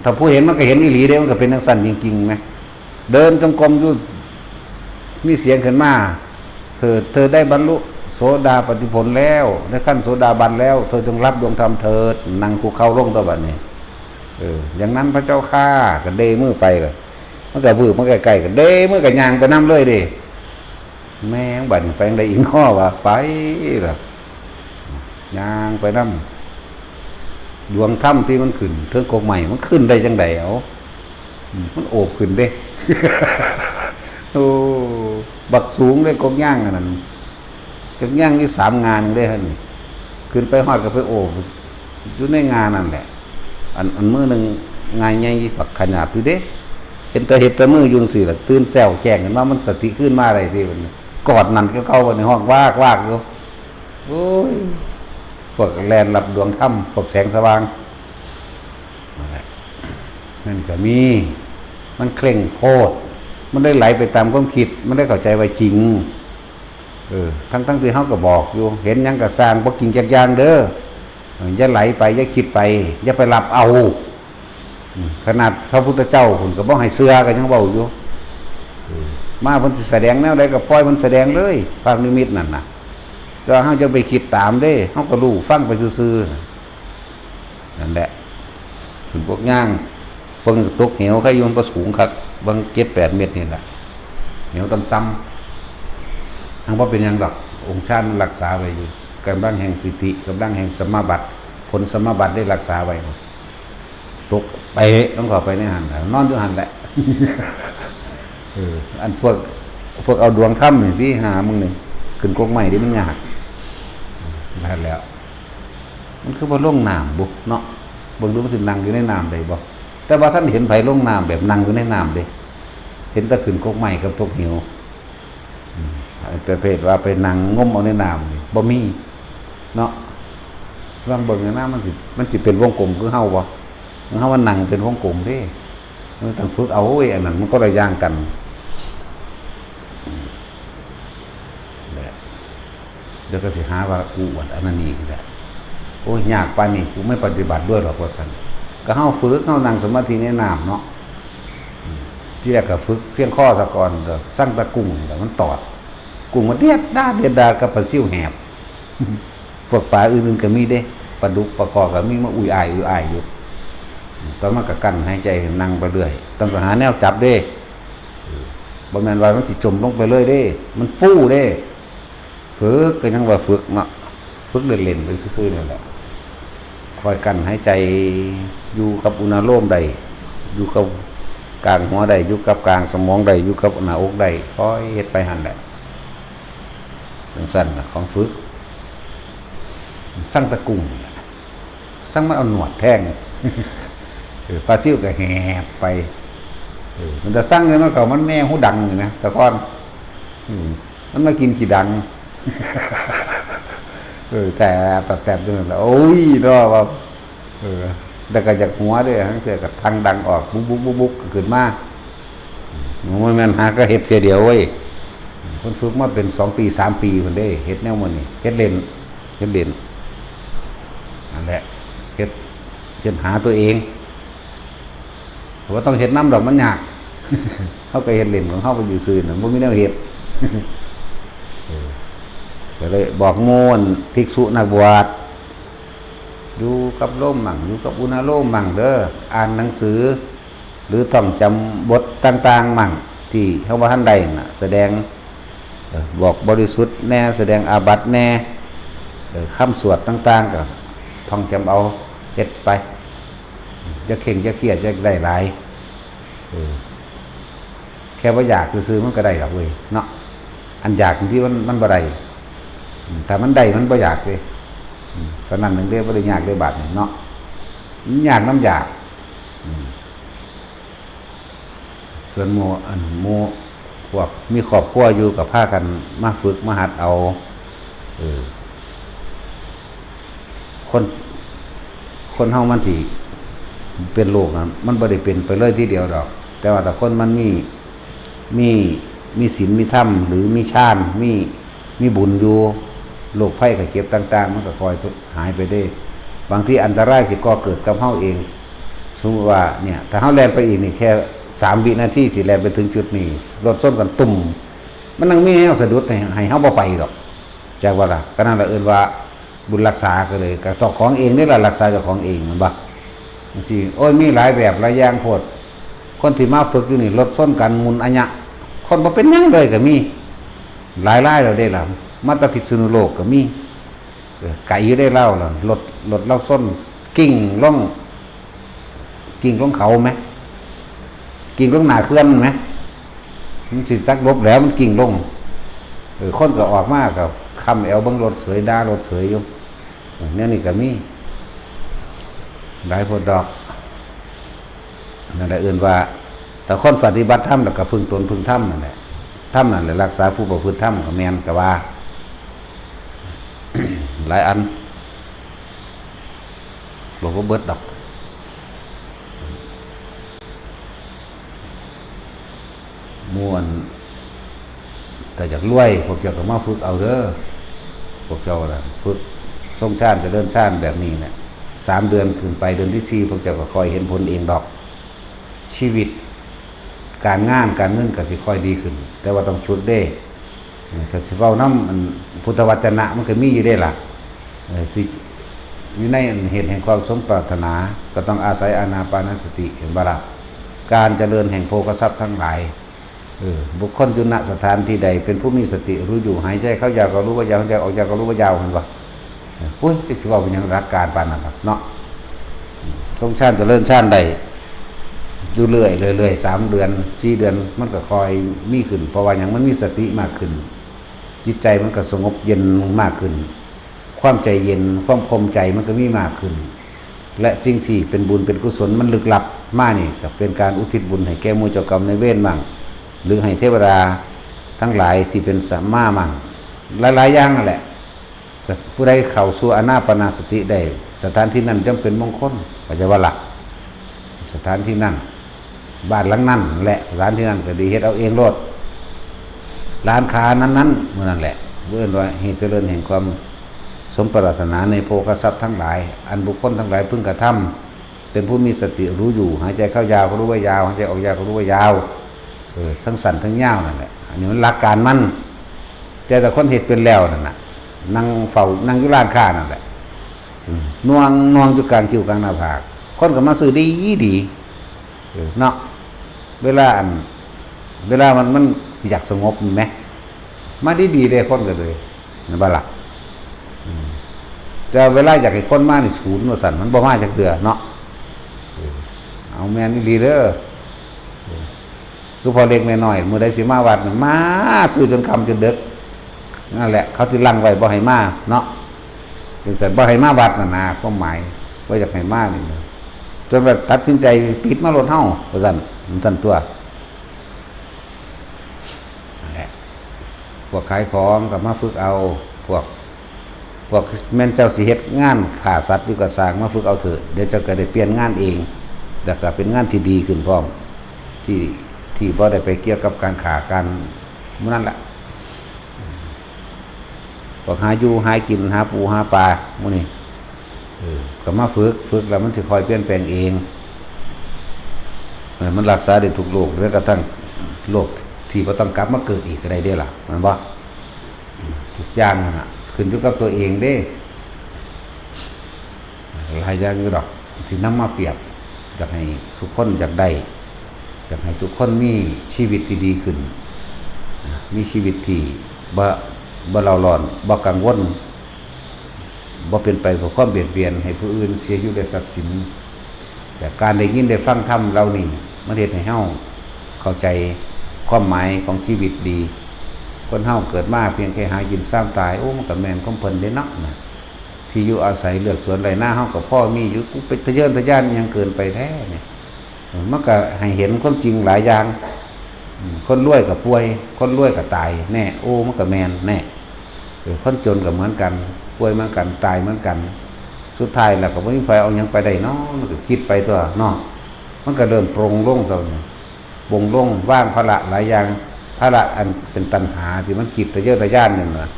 ถ้าผู้เห็นมันก็เห็นอีหลีเด้ มันก็เป็นจั่งซั่นจริงๆ นะ เดินจงกรมอยู่ มีเสียงขึ้นมา เธอ เธอได้บรรลุโสดาปัตติผลแล้ว ในขั้นโสดาบันแล้ว เธอจงรับดวงธรรมเถิด นั่งคุกเข่าลงตัวบัดนี้ เออ อย่างนั้นพระเจ้าข้า ก็เดมือไปเลย มันก็วืบมาใกล้ๆ ก็เดมือก็ย่างไปนำเลยเด้ แม่งบัดนี้ไปจั่งใดอีกน้อวะ ไปล่ะ ย่างไปนำ ดวงธรรมที่มันขึ้นเทิงกกไม้ มันขึ้นได้จั่งใด เอ้า อืม มันโอบขึ้นเด้ โอ้ บักสูงเด้กกยางอันนั้น กกยางนี่สามงาหนึ่งเด้หั่นนี่ ขึ้นไปฮอดก็ไปโอบอยู่ในงานั่นแหละ อัน อันมื้อหนึ่งงาใหญ่บักขนาดอยู่เด้ เห็นแต่ เห็นแต่มืออยู่จั่งซี้ล่ะ ตื่นแซวแจ้งขึ้นมา มันสติคืนมาได้ติบัดนี้ กอดนั่นคือเก่าบัดนี้ ฮ้องวากวากอยู่ โอ้ย พวกแล่นรับดวงธรรม พวกแสงสว่าง นั่นแหละ นั่นก็มี มันเคร่งโพด มันได้ไหลไปตามความคิด มันได้เข้าใจว่าจริง เออ ทั้งๆ ที่เฮาก็บอกอยู่ เห็นหยังก็ซ่าง บ่จริงจักอย่างเด้อ เออ อย่าไหลไป อย่าคิดไป อย่าไปรับเอา อืม ขนาดพระพุทธเจ้าพุ้นก็บ่ให้เชื่อ ก็ยังเว้าอยู่ อืม มาเพิ่นสิแสดงแนวใดก็ปล่อยเพิ่นแสดงเลย ภาพนิมิตนั่นน่ะ แต่ว่าเฮาจะไปคิดตามเด้ เฮาก็รู้ฟังไปซื่อๆ นั่นแหละ ส่วนพวกย่าง เพิ่นก็ตกเหว ใครอยู่มันบ่สูงคัก บางเจ็ดแปดเมตรนี่แหละ เหวต่ำๆ ทางบ่เป็นหยังดอก องค์ฌานมันรักษาไว้อยู่ กำลังแห่งปีติ กำลังแห่งสมาบัติ ผลสมาบัติได้รักษาไว้ ตกไป ต้องเข้าไปในหั่น นอนอยู่หั่นแหละ เออ อันพวก พวกเอาดวงธรรมนี่ที่หามึงนี่ ขึ้นกกไม้ที่มันยาก นั่นแหล้ว มันคือบ่ลงน้ำบุเนาะ เบิ่งดูมันสินั่งอยู่ในน้ำได้บ่ แต่ว่าท่านเห็นไผลงน้ำแบบนั่งอยู่ในน้ำเด้ เห็นแต่ขึ้นกกไม้กับตกเหว อืม ประเภทว่าไปนั่งงมเอาในน้ำนี่บ่มี เนาะ ลองเบิ่งนะ มันสิ มันสิเป็นวงกลมคือเฮาบ่ เฮาว่านั่งเป็นวงกลมเด้ มันต้องฝึกเอา โอ้ย อันนั้นมันคนละอย่างกัน อืม แหละ เดี๋ยวก็สิหาว่ากูอวดอันนั้นนี่แหละ โอ้ย ยากปานนี้ กูไม่ปฏิบัติด้วยหรอก ว่าซั่น ก็เฮาฝึก เฮานั่งสมาธิในน้ำเนาะ อืม ที่แรกก็ฝึกเพียงข้อซะก่อน ก็สั่งตะกุ้ง แล้วมันตอด กุ้งมันเดียดดาดเดียดดาดกับปลาซิวแหบ พวกปลาอื่นๆก็มีเด้ ปลาดุกปลาคอก็มีมาอุ้ยอ้ายอุ้ยอ้ายอยู่ ต่อมาก็กั้นหายใจนั่งไปเรื่อย ต้องไปหาแนวจับเด้ บ่แม่นว่ามันสิจมลงไปเลยเด้ มันฟูเด้ ฝึกก็ยังว่าฝึกเนาะ ฝึกเล่นๆไปซื่อๆนี่แหละ คอยกั้นหายใจ อยู่กับอุณาโลมได้ อยู่กับกลางหัวได้ อยู่กับกลางสมองได้ อยู่กับหน้าอกได้ คอยเฮ็ดไปหั่นแหละ จั่งซั่นน่ะ ของฝึก สั่งตะกุ้งน่ะ สั่งมันเอาหนวดแทง เออ ปลาซิวก็แหบไป เออ มันจะสั่งเลย มันก็มันแม่หูดังนี่นะ แต่ก่อน อืม มันมากินขี้ดัง เออ แต่แตบๆอยู่นั่นแหละ โอ้ย เนาะว่า เออ แล้วก็อยากหัวเด้ ทั้งเทื่อก็ทังดังออก บุกๆๆๆ ก็ขึ้นมา มันแม่นหาก็เฮ็ดเทื่อเดียวเว้ย เพิ่นฝึกมาเป็นสองปี สามปีพุ้นเด้ เฮ็ดแนวหมู่นี้ เฮ็ดเล่น เฮ็ดเล่น นั่นแหละ เฮ็ด เฮ็ดหาตัวเอง บ่ต้องเฮ็ดนำดอก มันยาก เฮาก็เฮ็ดเล่นของเฮาไปซื่อๆน่ะ บ่มีแนวเฮ็ด เออ ก็เลยบอกหมู่ภิกษุนักบวช อยู่กับลมมั่ง อยู่กับอุณาโลมมั่งเด้อ อ่านหนังสือ หรือท่องจำบทต่างๆมั่ง ที่เฮาบ่ทันได้น่ะ แสดง เอ่อ บอกบริสุทธิ์แน่ แสดงอาบัติแน่ เอ่อ คำสวดต่างๆก็ท่องจำเอา เฮ็ดไป อย่าเคร่งอย่าเครียด อย่าได้หลาย เออ แค่บ่อยากซื่อๆมันก็ได้ดอกเว้ย เนาะ อันอยากบางทีมัน มันบ่ได้ อืม ถ้ามันได้มันบ่อยากเด้ อืม เท่านั้นหนึ่งเด้ บ่ได้ยากเด้บาดนี้เนาะ มันยากนำอยาก อืม ส่วนหมู่ อันหมู่พวกมีครอบครัวอยู่ก็พากันมาฝึกมาหัดเอา เออ คน คนเฮามันสิเป็นโรคนะ มันบ่ได้เป็นไปเลยทีเดียวดอก แต่ว่าถ้าคนมันมี มี มีศีลมีธรรม หรือมีฌาน มี มีบุญอยู่ โรคภัยไข้เจ็บต่างๆ มันก็ค่อยหายไปเด้ บางทีอันตรายสิก่อเกิดกับเฮาเอง สมมุติว่าเนี่ย ถ้าเฮาแล่นไปอีกนี่ แค่สามวินาทีสิแล่นไปถึงจุดนี้ รถชนกันตุ้ม มันยังมีแนวสะดุดให้ ให้เฮาบ่ไปดอก จักว่าล่ะ ก็นั่นล่ะเอิ้นว่าบุญรักษาก็เลย ก็เจ้าของเองนี่ล่ะ รักษาเจ้าของเอง แม่นบ่ จั่งซี้ โอ้ย มีหลายแบบหลายอย่างโพด คนที่มาฝึกอยู่นี่ รถชนกันหมุนอะยะ คนบ่เป็นหยังเลยก็มี หลายรายแล้วเด้ล่ะ มาแต่พิษณุโลกก็มี เออ ไกลอยู่เด้ลาวล่ะ รถ รถลาวชน กิ่งลง กิ่งลงเขาแหม กิ่งลงหน้าเขื่อนแหม มันสิจักหลบแล้ว มันกิ่งลง เออ คนก็ออกมาก็ค้ำแอวเบิ่งรถเสย ด่ารถเสยอยู่ เออ แนวนี้ก็มี หลายโพดดอก นั่นแหละเอิ้นว่า ถ้าคนปฏิบัติธรรมแล้วก็พึ่งตนพึ่งธรรมนั่นแหละ ธรรมนั่นแหละรักษาผู้ประพฤติธรรม ก็แม่นก็ว่า หลายอัน บอกบ่เบิดดอก หมู่อัน ถ้าอยากรวย พวกเจ้าก็มาฝึกเอาเด้อ พวกเจ้าน่ะ ฝึกทรงฌาน เจริญฌานแบบนี้น่ะ สามเดือนขึ้นไป เดือนที่สี่ พวกเจ้าก็ค่อยเห็นผลเองดอก ชีวิต การงานการเงินก็สิค่อยดีขึ้น แต่ว่าต้องฝึกเด้ เออ ถ้าสิเว้านำ อัน พุทธวจนะมันก็มีอยู่เด้ล่ะ เออ ที่ อยู่ในเหตุแห่งความสมปรารถนา ก็ต้องอาศัยอานาปานสติ เห็นบ่ล่ะ การเจริญแห่งโภคทรัพย์ทั้งหลาย เออ บุคคลอยู่ณสถานที่ใด เป็นผู้มีสติรู้อยู่ หายใจเข้ายาวก็รู้ว่ายาว หายใจออกยาวก็รู้ว่ายาว เห็นบ่ เออ โอ้ย จักสิเว้าเป็นหยังหลักการปานนั้นล่ะเนาะ ทรงฌานเจริญฌานได้อยู่เรื่อยๆ เรื่อยๆ สามเดือน สี่เดือน มันก็ค่อยมีขึ้น เพราะว่าหยัง มันมีสติมากขึ้น จิตใจมันก็สงบเย็นมากขึ้น ความใจเย็น ความคมใจมันก็มีมากขึ้น และสิ่งที่เป็นบุญเป็นกุศลมันลึกลับมานี่ ก็เป็นการอุทิศบุญให้แก่หมู่เจ้ากรรมนายเวรบ้าง หรือให้เทวดาทั้งหลายที่เป็นสัมมาบ้าง หลายๆ อย่างนั่นแหละ ผู้ใดเข้าสู่อานาปานสติได้ สถานที่นั้นย่อมเป็นมงคล เข้าใจบ่ล่ะ สถานที่นั้น บ้านหลังนั้นแหละ สถานที่นั้นก็ดี เฮ็ดเอาเองโลด ร้านค้านั้นๆ มื้อนั้นแหละ เอิ้นว่าเหตุเจริญแห่งความสมปรารถนาในโภคทรัพย์ทั้งหลาย อันบุคคลทั้งหลายพึงกระทำ เป็นผู้มีสติรู้อยู่ หายใจเข้ายาวก็รู้ว่ายาว หายใจออกยาวก็รู้ว่ายาว เออ ทั้งสั้นทั้งยาวนั่นแหละ อันนี้มันหลักการมัน แต่ถ้าคนเฮ็ดเป็นแล้วนั่นน่ะ นั่งเฝ้า นั่งอยู่ร้านค้านั่นแหละ น่วง น่วงอยู่กลางคิ้วกลางหน้าผาก คนก็มาซื้อดีดี เออ เนาะ เวลาอัน เวลามัน มันสิอยากสงบแหม มาดีดีเด้ คนก็เลย เห็นบ่ล่ะ อืม แต่เวลาอยากให้คนมานี่ศูนย์ว่าซั่น มันบ่มาจักเทื่อเนาะ เออ เอาแม่นอีหลีเด้อ เออ คือพ่อเล็กแม่น้อย มื้อใดสิมาวัดน่ะ มาซื้อจนค่ำจนดึก นั่นแหละ เขาสิลังไว้บ่ให้มาเนาะ จังซั่น บ่ให้มาวัดน่ะนะ ความหมาย บ่อยากให้มานี่นะ จนว่าตัดสินใจปิดมาโลดเฮา ว่าซั่น มันซั่นตั๊ว นั่นแหละ พวกขายของก็มาฝึกเอา พวก พวกแม่นเจ้าสิเฮ็ดงานฆ่าสัตว์อยู่ก็ซ่าง มาฝึกเอาเถอะ เดี๋ยวเจ้าก็ได้เปลี่ยนงานเอง แล้วก็เป็นงานที่ดีขึ้นพร้อม ที่ ที่บ่ได้ไปเกี่ยวกับการฆ่าการ หมู่นั้นล่ะ พวกหาอยู่หากิน หาปูหาปลา หมู่นี้ เออ ก็มาฝึก ฝึกแล้วมันสิค่อยเปลี่ยนแปลงเอง เออ มันรักษาได้ทุกโรค แม้กระทั่งโรคที่บ่ต้องกลับมาเกิดอีกก็ได้เด้ล่ะ แม่นบ่ ทุกอย่างนั่นน่ะ ขึ้นอยู่กับตัวเองเด้ หลายอย่างอยู่ดอก ที่นำมาเปรียบ อยากให้ทุกคนอยากได้ อยากให้ทุกคนมีชีวิตที่ดีขึ้น มีชีวิตที่บ่ บ่เร่าร้อน บ่กังวล บ่เป็นไปเพื่อความเบียดเบียนให้ผู้อื่นเสียชีวิตและทรัพย์สิน แต่การได้ยินได้ฟังธรรมเหล่านี้ มันเฮ็ดให้เฮาเข้าใจความหมายของชีวิตดี คนเฮาเกิดมาเพียงแค่หากินซ้ำตาย โอ้ มันก็แม่นของเพิ่นเด้เนาะนะ ที่อยู่อาศัยเฮือนสวนไร่นาเฮาก็พอมีอยู่ กูไปทะเยอทะยานอิหยังเกินไปแท้เนี่ย เออ มันก็ให้เห็นความจริงหลายอย่าง อืม คนรวยก็ป่วย คนรวยก็ตายแน่ โอ้ มันก็แม่นแน่ เออ คนจนก็เหมือนกัน ป่วยเหมือนกัน ตายเหมือนกัน สุดท้ายแล้วก็บ่มีไผเอาหยังไปได้เนาะ มันก็คิดไปตั๊วเนาะ มันก็เริ่มปลงลงตั๊วนี้ ปลงลง วางภาระหลายอย่าง ภาระอันเป็นตัณหาที่มันคิดทะเยอทะยานนั่นน่ะ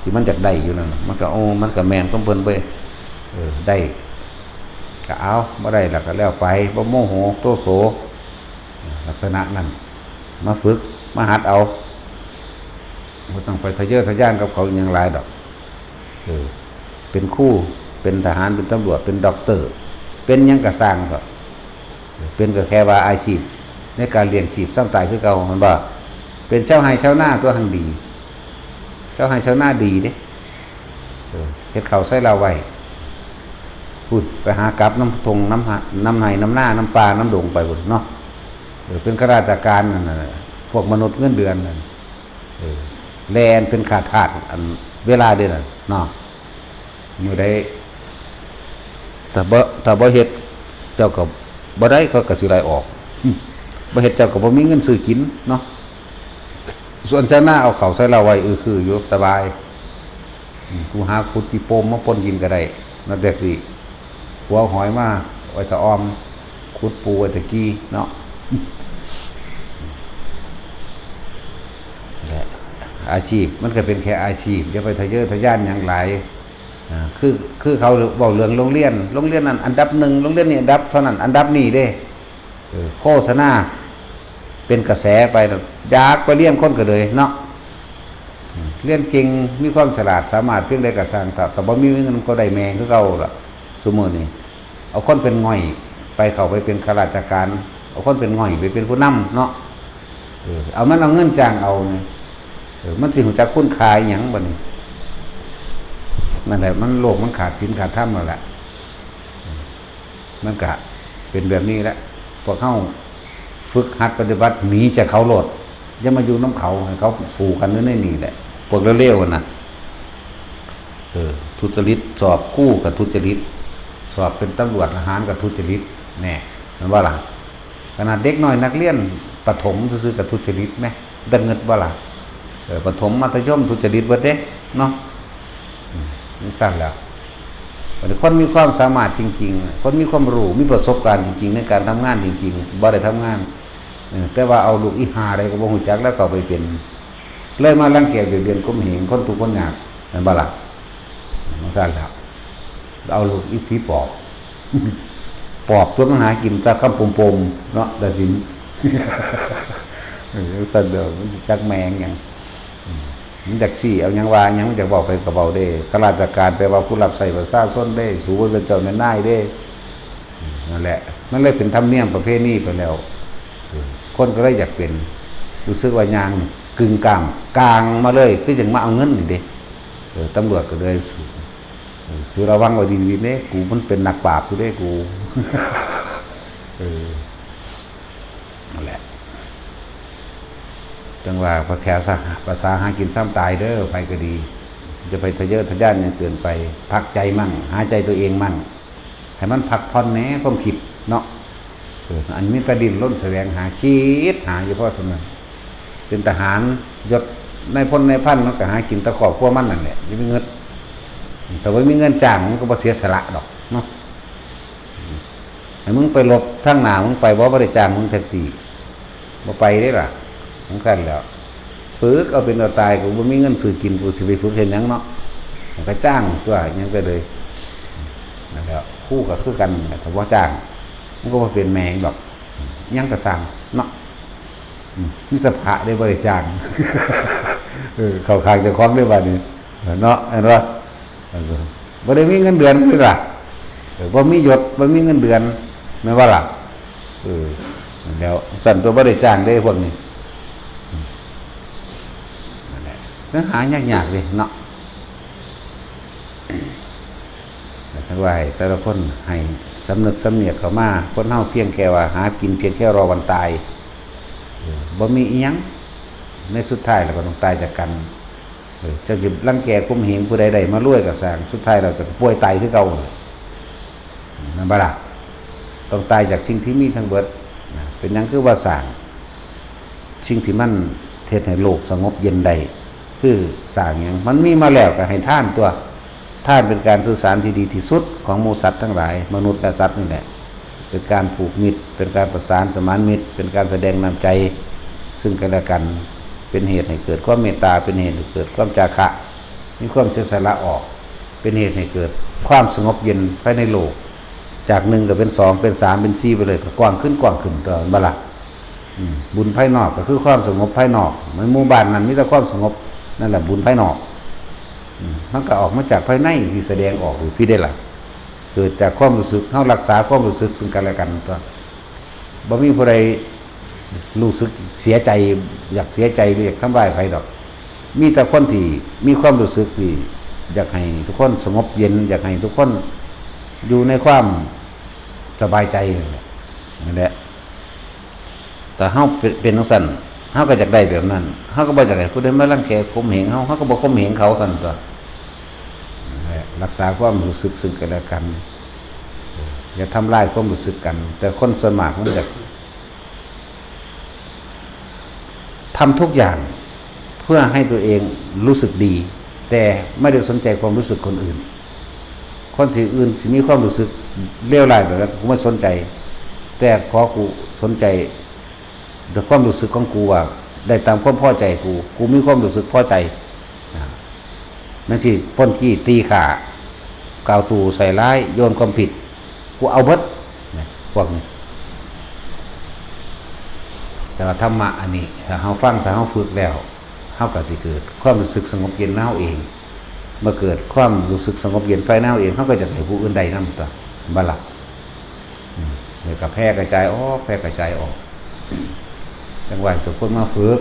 ที่มันอยากได้อยู่นั่นน่ะ มันก็ โอ้ มันก็แม่นของเพิ่นเว้ย เออ ได้ ก็เอา บ่ได้แล้วก็แล้วไป บ่โมโหโทโส ลักษณะนั้น มาฝึก มาหัดเอา บ่ต้องไปทะเยอทะยานกับเขาอิหยังหลายดอก เออ เป็นครู เป็นทหาร เป็นตำรวจ เป็นด็อกเตอร์ เป็นหยังก็ซ่างเถาะ เออ เป็นก็แค่ว่าอาชีพ ในการเลี้ยงชีพซ้ำตายคือเก่า แม่นบ่ เป็นชาวไร่ชาวนาตั๊วหั่นดี ชาวไร่ชาวนาดีเด้ เออ เฮ็ดข้าวใส่เหล้าไว้ พุ้น ไปหากลับนำท่งนำหะ นำไร่นำนา นำป่านำดงไปพุ้นเนาะ เออ เป็นข้าราชการนั่นน่ะ พวกมนุษย์เงินเดือนนั่น เออ แล่นเป็นข้าทาสอันเวลาเด้นั่นเนาะ มื้อใด ถ้าบ่ ถ้าบ่เฮ็ด เจ้าก็บ่ได้ เขาก็สิไล่ออก อืม บ่เฮ็ด เจ้าก็บ่มีเงินซื้อกินเนาะ ส่วนชาวนาเอาข้าวใส่เหล้าไว้ อือคืออยู่ สบาย อืม กูหาขุดขี้โป่มมาป่นกินก็ได้ นั่นแต่สิ หัวหอยมาไว้ถ้าอ่อม ขุดปูไว้ถ้ากี่เนาะ และอาชีพมันก็เป็นแค่อาชีพ อย่าไปทะเยอทะยานหยังหลาย อ่า คือ คือเขาเว้าเรื่องโรงเรียน โรงเรียนนั้นอันดับหนึ่ง โรงเรียนนี้อันดับเท่านั้น อันดับนี้เด้ เออ โฆษณาเป็นกระแสไปน่ะ อยากไปเรียนคนก็เลยเนาะ เรียนเก่ง มีความฉลาด สามารถเพียงใดก็ช่าง แต่แต่บ่มีเงินก็ได้แม่งคือเก่าล่ะ ซุมื้อนี้ เอาคนเป็นง่อยไปเข้าไปเป็นข้าราชการ เอาคนเป็นง่อยไปเป็นผู้นำเนาะ เออ เอามันเอาเงินจ้างเอาเนี่ย เออ มันสิฮู้จักคุณค่าอิหยังบัดนี้ นั่นแหละ มันโลกมันขาดศีลขาดธรรมแล้วแหละ มันกะเป็นแบบนี้แหละ พวกเฮาฝึกหัดปฏิบัติหนีจากเขาโลด อย่ามาอยู่นำเขา ให้เขาสู้กันอยู่ในนี่แหละ พวกเลวๆน่ะ เออ ทุจริต สอบครูก็ทุจริต สอบเป็นตำรวจทหารก็ทุจริต แน่ แม่นบ่ล่ะ ขนาดเด็กน้อยนักเรียนประถมซื่อๆก็ทุจริตแหม ได้เงินบ่ล่ะ เออ ประถม มัธยม ทุจริตเบิดเด้ เนาะ อืม จั่งซั้นแหล้ว บัดนี้คนมีความสามารถจริงๆ คนมีความรู้ มีประสบการณ์จริงๆ ในการทำงานจริงๆ บ่ได้ทำงาน เออ แต่ว่าเอาลูกอีห่าใดก็บ่ฮู้จักแล้วเข้าไปเป็น เลยมารังแกเบียดเบียนข่มเหงคนทุกข์คนยาก แม่นบ่ล่ะ จั่งซั้นแหล้ว เอาลูกอีผีปอบ ปอบตัวมันหากินแต่คำปมๆ เนาะ ตัดสิน เออ จั่งซั้นเด้อ มันสิจักแม่งหยัง อืม มันจักซี้เอาหยังว่าหยัง มันจักเว้าไปก็เว้าเด้ ข้าราชการแปลว่าผู้รับใช้ประชาชนเด้ สูบ่เป็นเจ้าเป็นนายเด้ อืม นั่นแหละ มันเลยเป็นธรรมเนียมประเพณีไปแล้ว เออ คนก็เลยอยากเป็น รู้สึกว่าย่างกึ่งกลาง กลางมาเลย คือจั่งมาเอาเงินนี่เด้ เออ ตำรวจก็เลย เออ สูระวังไว้ดีๆเด้ กูมันเป็นนักปราบอยู่เด้ กู เออ นั่นแหละ จั่งว่าภาษา ภาษาหากินซ้ำตายเด้อ ไผก็ดี จะไปทะเยอทะยานหยังเกินไป พักใจมั่ง หาใจตัวเองมั่ง ให้มันพักผ่อนแหน่ความคิดเนาะ เออ อันมีแต่ดิ้นรนแสวงหา คิดหาอยู่พอส่ำนั้น เป็นทหาร ยศนายพลนายพัน มันก็หากินแต่ครอบครัวมันนั่นแหละ อย่าไปเงิด แต่ว่ามีเงินจ้างมันก็บ่เสียสละดอกเนาะ ให้มึงไปรบทางหน้า มึงไปบ่ บ่ได้จ้างมึงแท็กซี่ บ่ไปเด้ล่ะ จั่งซั้นแหล้ว ฝึกเอาเป็นเอาตาย กูบ่มีเงินซื้อกิน กูสิไปฝึกเฮ็ดหยังเนาะ มันก็จ้างตั๊ว หยังก็เลย นั่นแหละ ครูก็คือกัน ถ้าบ่จ้าง มันก็บ่เป็นแม่งดอก หยังก็ซ่างเนาะ อืม มีแต่พระเด้บ่ได้จ้าง เออ เข้าข้างเจ้าของเด้บัดนี้ เนาะ เห็นบ่ เออ บ่ได้มีเงินเดือนคือล่ะ เออ บ่มียศ บ่มีเงินเดือน แม่นบ่ล่ะ เออ แล้วซั่นตั๊ว บ่ได้จ้างเด้พวกนี้ อืม นั่นแหละ ก็หายากๆเด้เนาะ แต่ท่านว่าให้แต่ละคนให้สำนึกสำเนียกเข้ามา คนเฮาเพียงแค่ว่าหากินเพียงแค่รอวันตาย เออ บ่มีอิหยัง ในสุดท้ายแล้วก็ต้องตายจากกัน เออ เจ้าสิรังแกข่มเหงผู้ใดได้มารวยก็ซ่าง สุดท้ายแล้วเจ้าก็ป่วยตายคือเก่า แม่นบ่ล่ะ ต้องตายจากสิ่งที่มีทั้งเบิด นะ เป็นหยังคือว่าซ่าง สิ่งที่มันเฮ็ดให้โลกสงบเย็นได้ คือซ่างหยัง มันมีมาแล้วก็ให้ทานตั๊ว ทานเป็นการสื่อสารที่ดีที่สุดของหมู่สัตว์ทั้งหลาย มนุษย์และสัตว์นี่แหละ เป็นการผูกมิตร เป็นการประสานสมานมิตร เป็นการแสดงน้ำใจซึ่งกันและกัน เป็นเหตุให้เกิดความเมตตา เป็นเหตุให้เกิดความจาคะ มีความเสียสละออก เป็นเหตุให้เกิดความสงบเย็นภายในโลก จากหนึ่งก็เป็นสอง เป็นสาม เป็นสี่ ไปเลย ก็กว้างขึ้น กว้างขึ้นตั๊ว แม่นบ่ล่ะ อืม บุญภายนอกก็คือความสงบภายนอก ในหมู่บ้านนั้นมีแต่ความสงบ นั่นแหละบุญภายนอก อืม มันก็ออกมาจากภายในที่แสดงออกอยู่พี้เด้ล่ะ เกิดจากความรู้สึก เฮารักษาความรู้สึกซึ่งกันและกันตั๊ว บ่มีผู้ใดรู้สึกเสียใจ อยากเสียใจหรืออยากทำร้ายใครดอก มีแต่คนที่มีความรู้สึกที่อยากให้ทุกคนสงบเย็น อยากให้ทุกคนอยู่ในความสบายใจนั่นแหละ นั่นแหละ แต่เฮาเป็น เป็นจั่งซั้น เฮาก็อยากได้แบบนั้น เฮาก็บ่อยากให้ผู้ใดมารังแกข่มเหงเฮา เฮาก็บ่ข่มเหงเขาซั่นตั๊ว นั่นแหละ รักษาความรู้สึกซึ่งกันและกัน อย่าทำลายความรู้สึกกัน แต่คนส่วนมากมันอยากทำทุกอย่างเพื่อให้ตัวเองรู้สึกดี แต่ไม่ได้สนใจความรู้สึกคนอื่น คนที่อื่นสิมีความรู้สึกเลวร้ายแบบนั้น กูไม่สนใจ แต่ขอกูสนใจแต่ความรู้สึกของกูว่า ได้ตามความพอใจกู กูมีความรู้สึกพอใจ นะ แม่นสิป้นจี้ตีฆ่า กล่าวตู่ใส่ร้าย โยนความผิด กูเอาเบิด นะ พวกนี้ แต่ว่าธรรมะอันนี้ ถ้าเฮาฟัง ถ้าเฮาฝึกแล้ว เฮาก็สิเกิดความรู้สึกสงบเย็นในเฮาเอง เมื่อเกิดความรู้สึกสงบเย็นภายในเฮาเอง เฮาก็จะให้ผู้อื่นได้นำตัว บ่ล่ะ อืม แล้วก็แผ่กระจายออก แผ่กระจายออก จังว่าทุกคนมาฝึก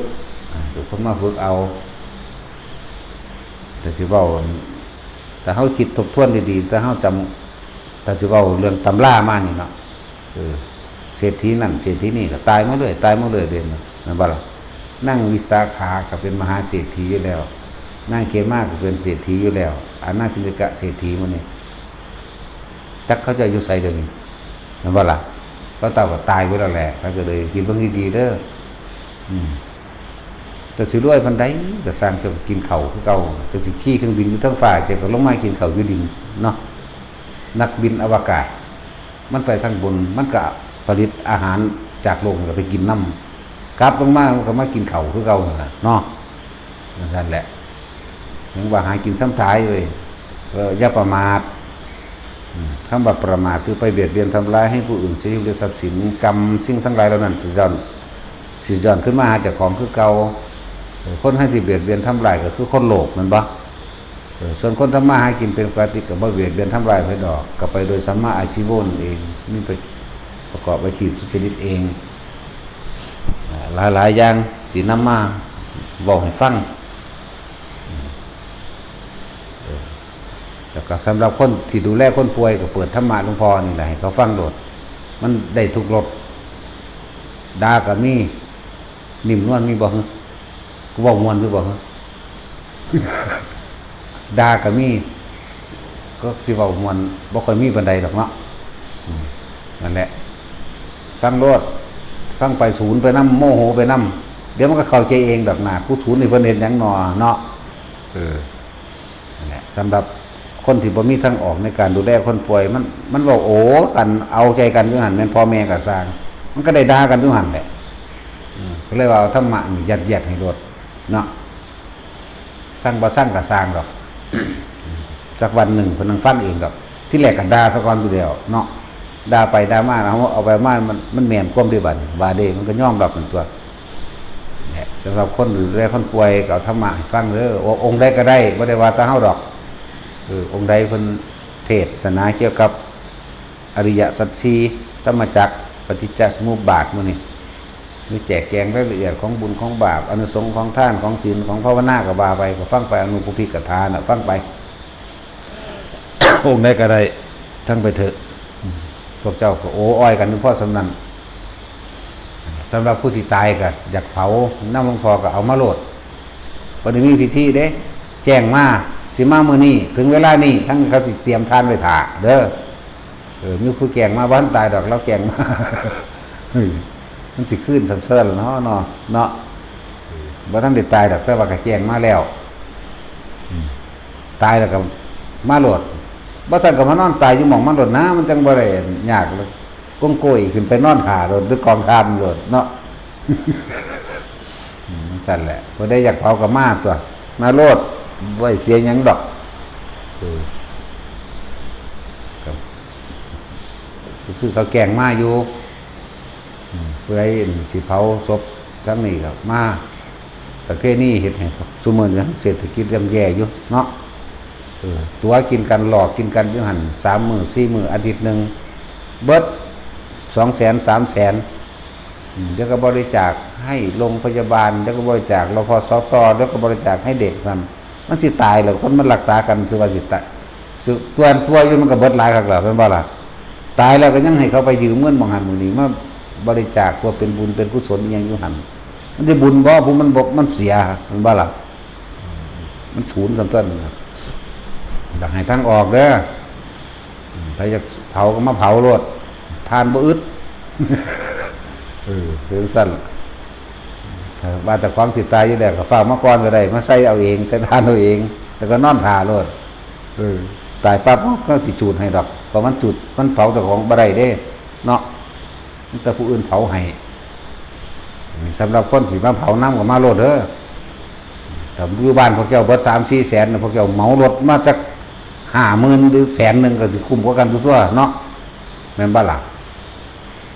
อ่า ทุกคนมาฝึกเอา แต่สิเว้า ถ้าเฮาคิดทบทวนดีๆ ถ้าเฮาจำ ถ้าสิเว้าเรื่องตำรามานี่เนาะ เออ เศรษฐีนั่น เศรษฐีนี่ก็ตายหมดเลย ตายหมดเลยเด้ แม่นบ่ล่ะ นางวิสาขาก็เป็นมหาเศรษฐีอยู่แล้ว นางเขมาก็เป็นเศรษฐีอยู่แล้ว อนาถปิณฑิกะเศรษฐีหมู่นี้ จักเขาเจ้าอยู่ไสเดี๋ยวนี้ แม่นบ่ล่ะ เขาเจ้าก็ตายไปแล้วแหละ เขาก็เลยคิดเบิ่งดีๆ เด้อ อืม แต่สิรวยปานใดก็ซ่าง เจ้าก็กินข้าวคือเก่า เจ้าสิขี่เครื่องบินอยู่เทิงฟ้า เจ้าก็ลงมากินข้าวอยู่ดินเนาะ นักบินอวกาศ มันไปทางบน มันก็ผลิตอาหารจากโลกนี่ล่ะไปกินนำ กลับลงมามันก็มากินข้าวคือเก่านั่นล่ะเนาะ นั่นแหละ ยังว่าหากินส่ำตายเว้ย เออ อย่าประมาท อืม คำว่าประมาทคือไปเบียดเบียนทำลายให้ผู้อื่นเสียชีวิตและทรัพย์สิน กรรมสิ่งทั้งหลายเหล่านั้นสิย้อน สิย้อนขึ้นมาหาเจ้าของคือเก่า เออ คนให้ที่เบียดเบียนทำลายก็คือคนโลภ แม่นบ่ เออ ส่วนคนทำมาหากินเป็นปกติก็บ่เบียดเบียนทำลายไผดอก ก็ไปโดยสัมมาอาชีโวนั่นเอง มีประ ประกอบอาชีพสุจริตเอง อ่า หลายๆ อย่างที่นำมาเว้าให้ฟัง เออ แล้วก็สำหรับคนที่ดูแลคนป่วยก็เปิดธรรมะหลวงพ่อนี่แหละให้เขาฟังโลด มันได้ทุกรส ด่าก็มี นิ่มนวลมีบ่ฮึ กูเว้าม่วนอยู่บ่ฮึ ด่าก็มี ก็สิเว้าม่วนบ่ค่อยมีปานใดดอกเนาะ อืม นั่นแหละ ฟังโลด ฟังไปสูนไปนำ โมโหไปนำ เดี๋ยวมันก็เข้าใจเองดอกนะ ผู้สูนนี่เพิ่นเฮ็ดหยังหนอเนาะ เออ นั่นแหละ สำหรับคนที่บ่มีทางออกในการดูแลคนป่วย มัน มันเว้าโอ้กัน เอาใจกันอยู่หั่น แม่นพ่อแม่ก็ซ่าง มันก็ได้ด่ากันอยู่หั่นแหละ อืม ก็เลยว่าเอาธรรมะนี่ยัดเยียดให้โลดเนาะ ซังบ่ซังก็ซ่างดอก สักวันหนึ่งเพิ่นนั่งฟังเองดอก ที่แรกก็ด่าซะก่อนทีเดียวเนาะ ด่าไปด่ามา เอา เอาไปมา มัน มันแม่นความเด้บัดนี้ ว่าเด้ มันก็ยอมรับมันตัว แหละ สำหรับคนดูแลคนป่วยก็เอาธรรมะให้ฟังเด้อ โอ- องค์ใดก็ได้ บ่ได้ว่าแต่เฮาดอก เออ องค์ใดเพิ่นเทศนาเกี่ยวกับอริยสัจสี่ ธรรมจักร ปฏิจจสมุปบาทหมู่นี้ หรือแจกแจงรายละเอียดของบุญของบาป อานิสงส์ของทาน ของศีล ของภาวนาก็ว่าไป ก็ฟังไป อนุปพิกถาน่ะ ฟังไป องค์ใดก็ได้ ทั้งไปเถอะ พวกเจ้าก็โอ้อ้อยกันอยู่พอส่ำนั้น สำหรับผู้สิตายก็อยากเผานำหลวงพ่อก็เอามาโลด บ่ได้มีพิธีเด้ แจ้งมา สิมามื้อนี้ ถึงเวลานี้ ทั้งเขาสิเตรียมทานไว้ถ่าเด้อ เออ มีผู้แจ้งมา บ่ทันตายดอก ลาวแจ้งมา เฮ้ย มันสิคืนซ้ำเซิ่นเนาะ เนาะ เนาะ เออ บ่ทันได้ตายดอก แต่ว่าก็แจ้งมาแล้ว อืม ตายแล้วก็มาโลด บ่ซั้นก็มานอนตายอยู่หม่องมันโลดนะ มันจั่งบ่ได้ยากเลย กงโกยขึ้นไปนอนถ่าโลด หรือกองถ่านโลดเนาะ อืม จั่งซั้นแหละ ผู้ใดอยากเผาก็มาตั๊ว มาโลด บ่ได้เสียหยังดอก เออ ครับ ก็คือเขาแจ้งมาอยู่ อืม ผู้ใดสิเผาศพทางนี้ก็มา ประเพณีเฮ็ดให้ซุมื้อนี้เศรษฐกิจย่ำแย่อยู่เนาะ เออ ตั๋วกินกัน หลอกกินกันอยู่หั่น สามมื้อ สี่มื้อ อาทิตย์หนึ่ง เบิด สองแสน สามแสน อืม เดี๋ยวก็บริจาคให้โรงพยาบาล เดี๋ยวก็บริจาค รพสต เดี๋ยวก็บริจาคให้เด็กซั้น มันสิตายแล้ว คนมันรักษากัน สิว่าสิตาย สิ ตัว ตัวอยู่มันก็เบิดหลายคักแล้ว แม่นบ่ล่ะ ตายแล้วก็ยังให้เขาไปยืมเงินหม่องหั่นหม่องนี้ มาบริจาคเพื่อเป็นบุญเป็นกุศลอิหยังอยู่หั่น มันได้บุญบ่ ผู้มันบ่ มันเสีย แม่นบ่ล่ะ มันสูญซ้ำต้น อยากให้ทางออกเด้อ อืม ถ้าอยากเผาก็มาเผาโลด ถ่านบ่อึด เออ เป็นซั่น ถ้าว่าแต่ของสิตายอยู่แล้วก็ฟ้าวมาก่อนก็ได้ มาใส่เอาเอง ใส่ถ่านเอาเอง แล้วก็นอนถ่าโลด เออ ตายปั๊บก็สิจูดให้ดอก เพราะมันจูด มันเผาเจ้าของบ่ได้เด้ เนาะ มีแต่ผู้อื่นเผาให้ นี่สำหรับคนสิมาเผานำก็มาโลดเด้อ ถ้าอยู่บ้านพวกเจ้าเบิดสามสี่แสนน่ะ พวกเจ้าเหมารถมาจักห้าหมื่นหรือแสนหนึ่งก็สิคุ้มกว่ากันทั่วๆ เนาะ แม่นบ่ล่ะ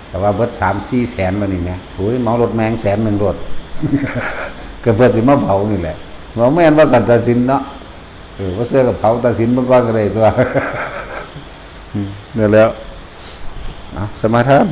แต่ว่าเบิดสามสี่แสนมานี่นะโอ้ยเหมารถแม่งแสนหนึ่งรถ ก็เพื่อสิมาเผานี่แหละว่าแม่นว่าสันตาสินเนาะเออว่าเสื้อกับเผาตาสินเมื่อก่อนก็ได้ตัว อืมนั่นแหล้วเอาสมาทาน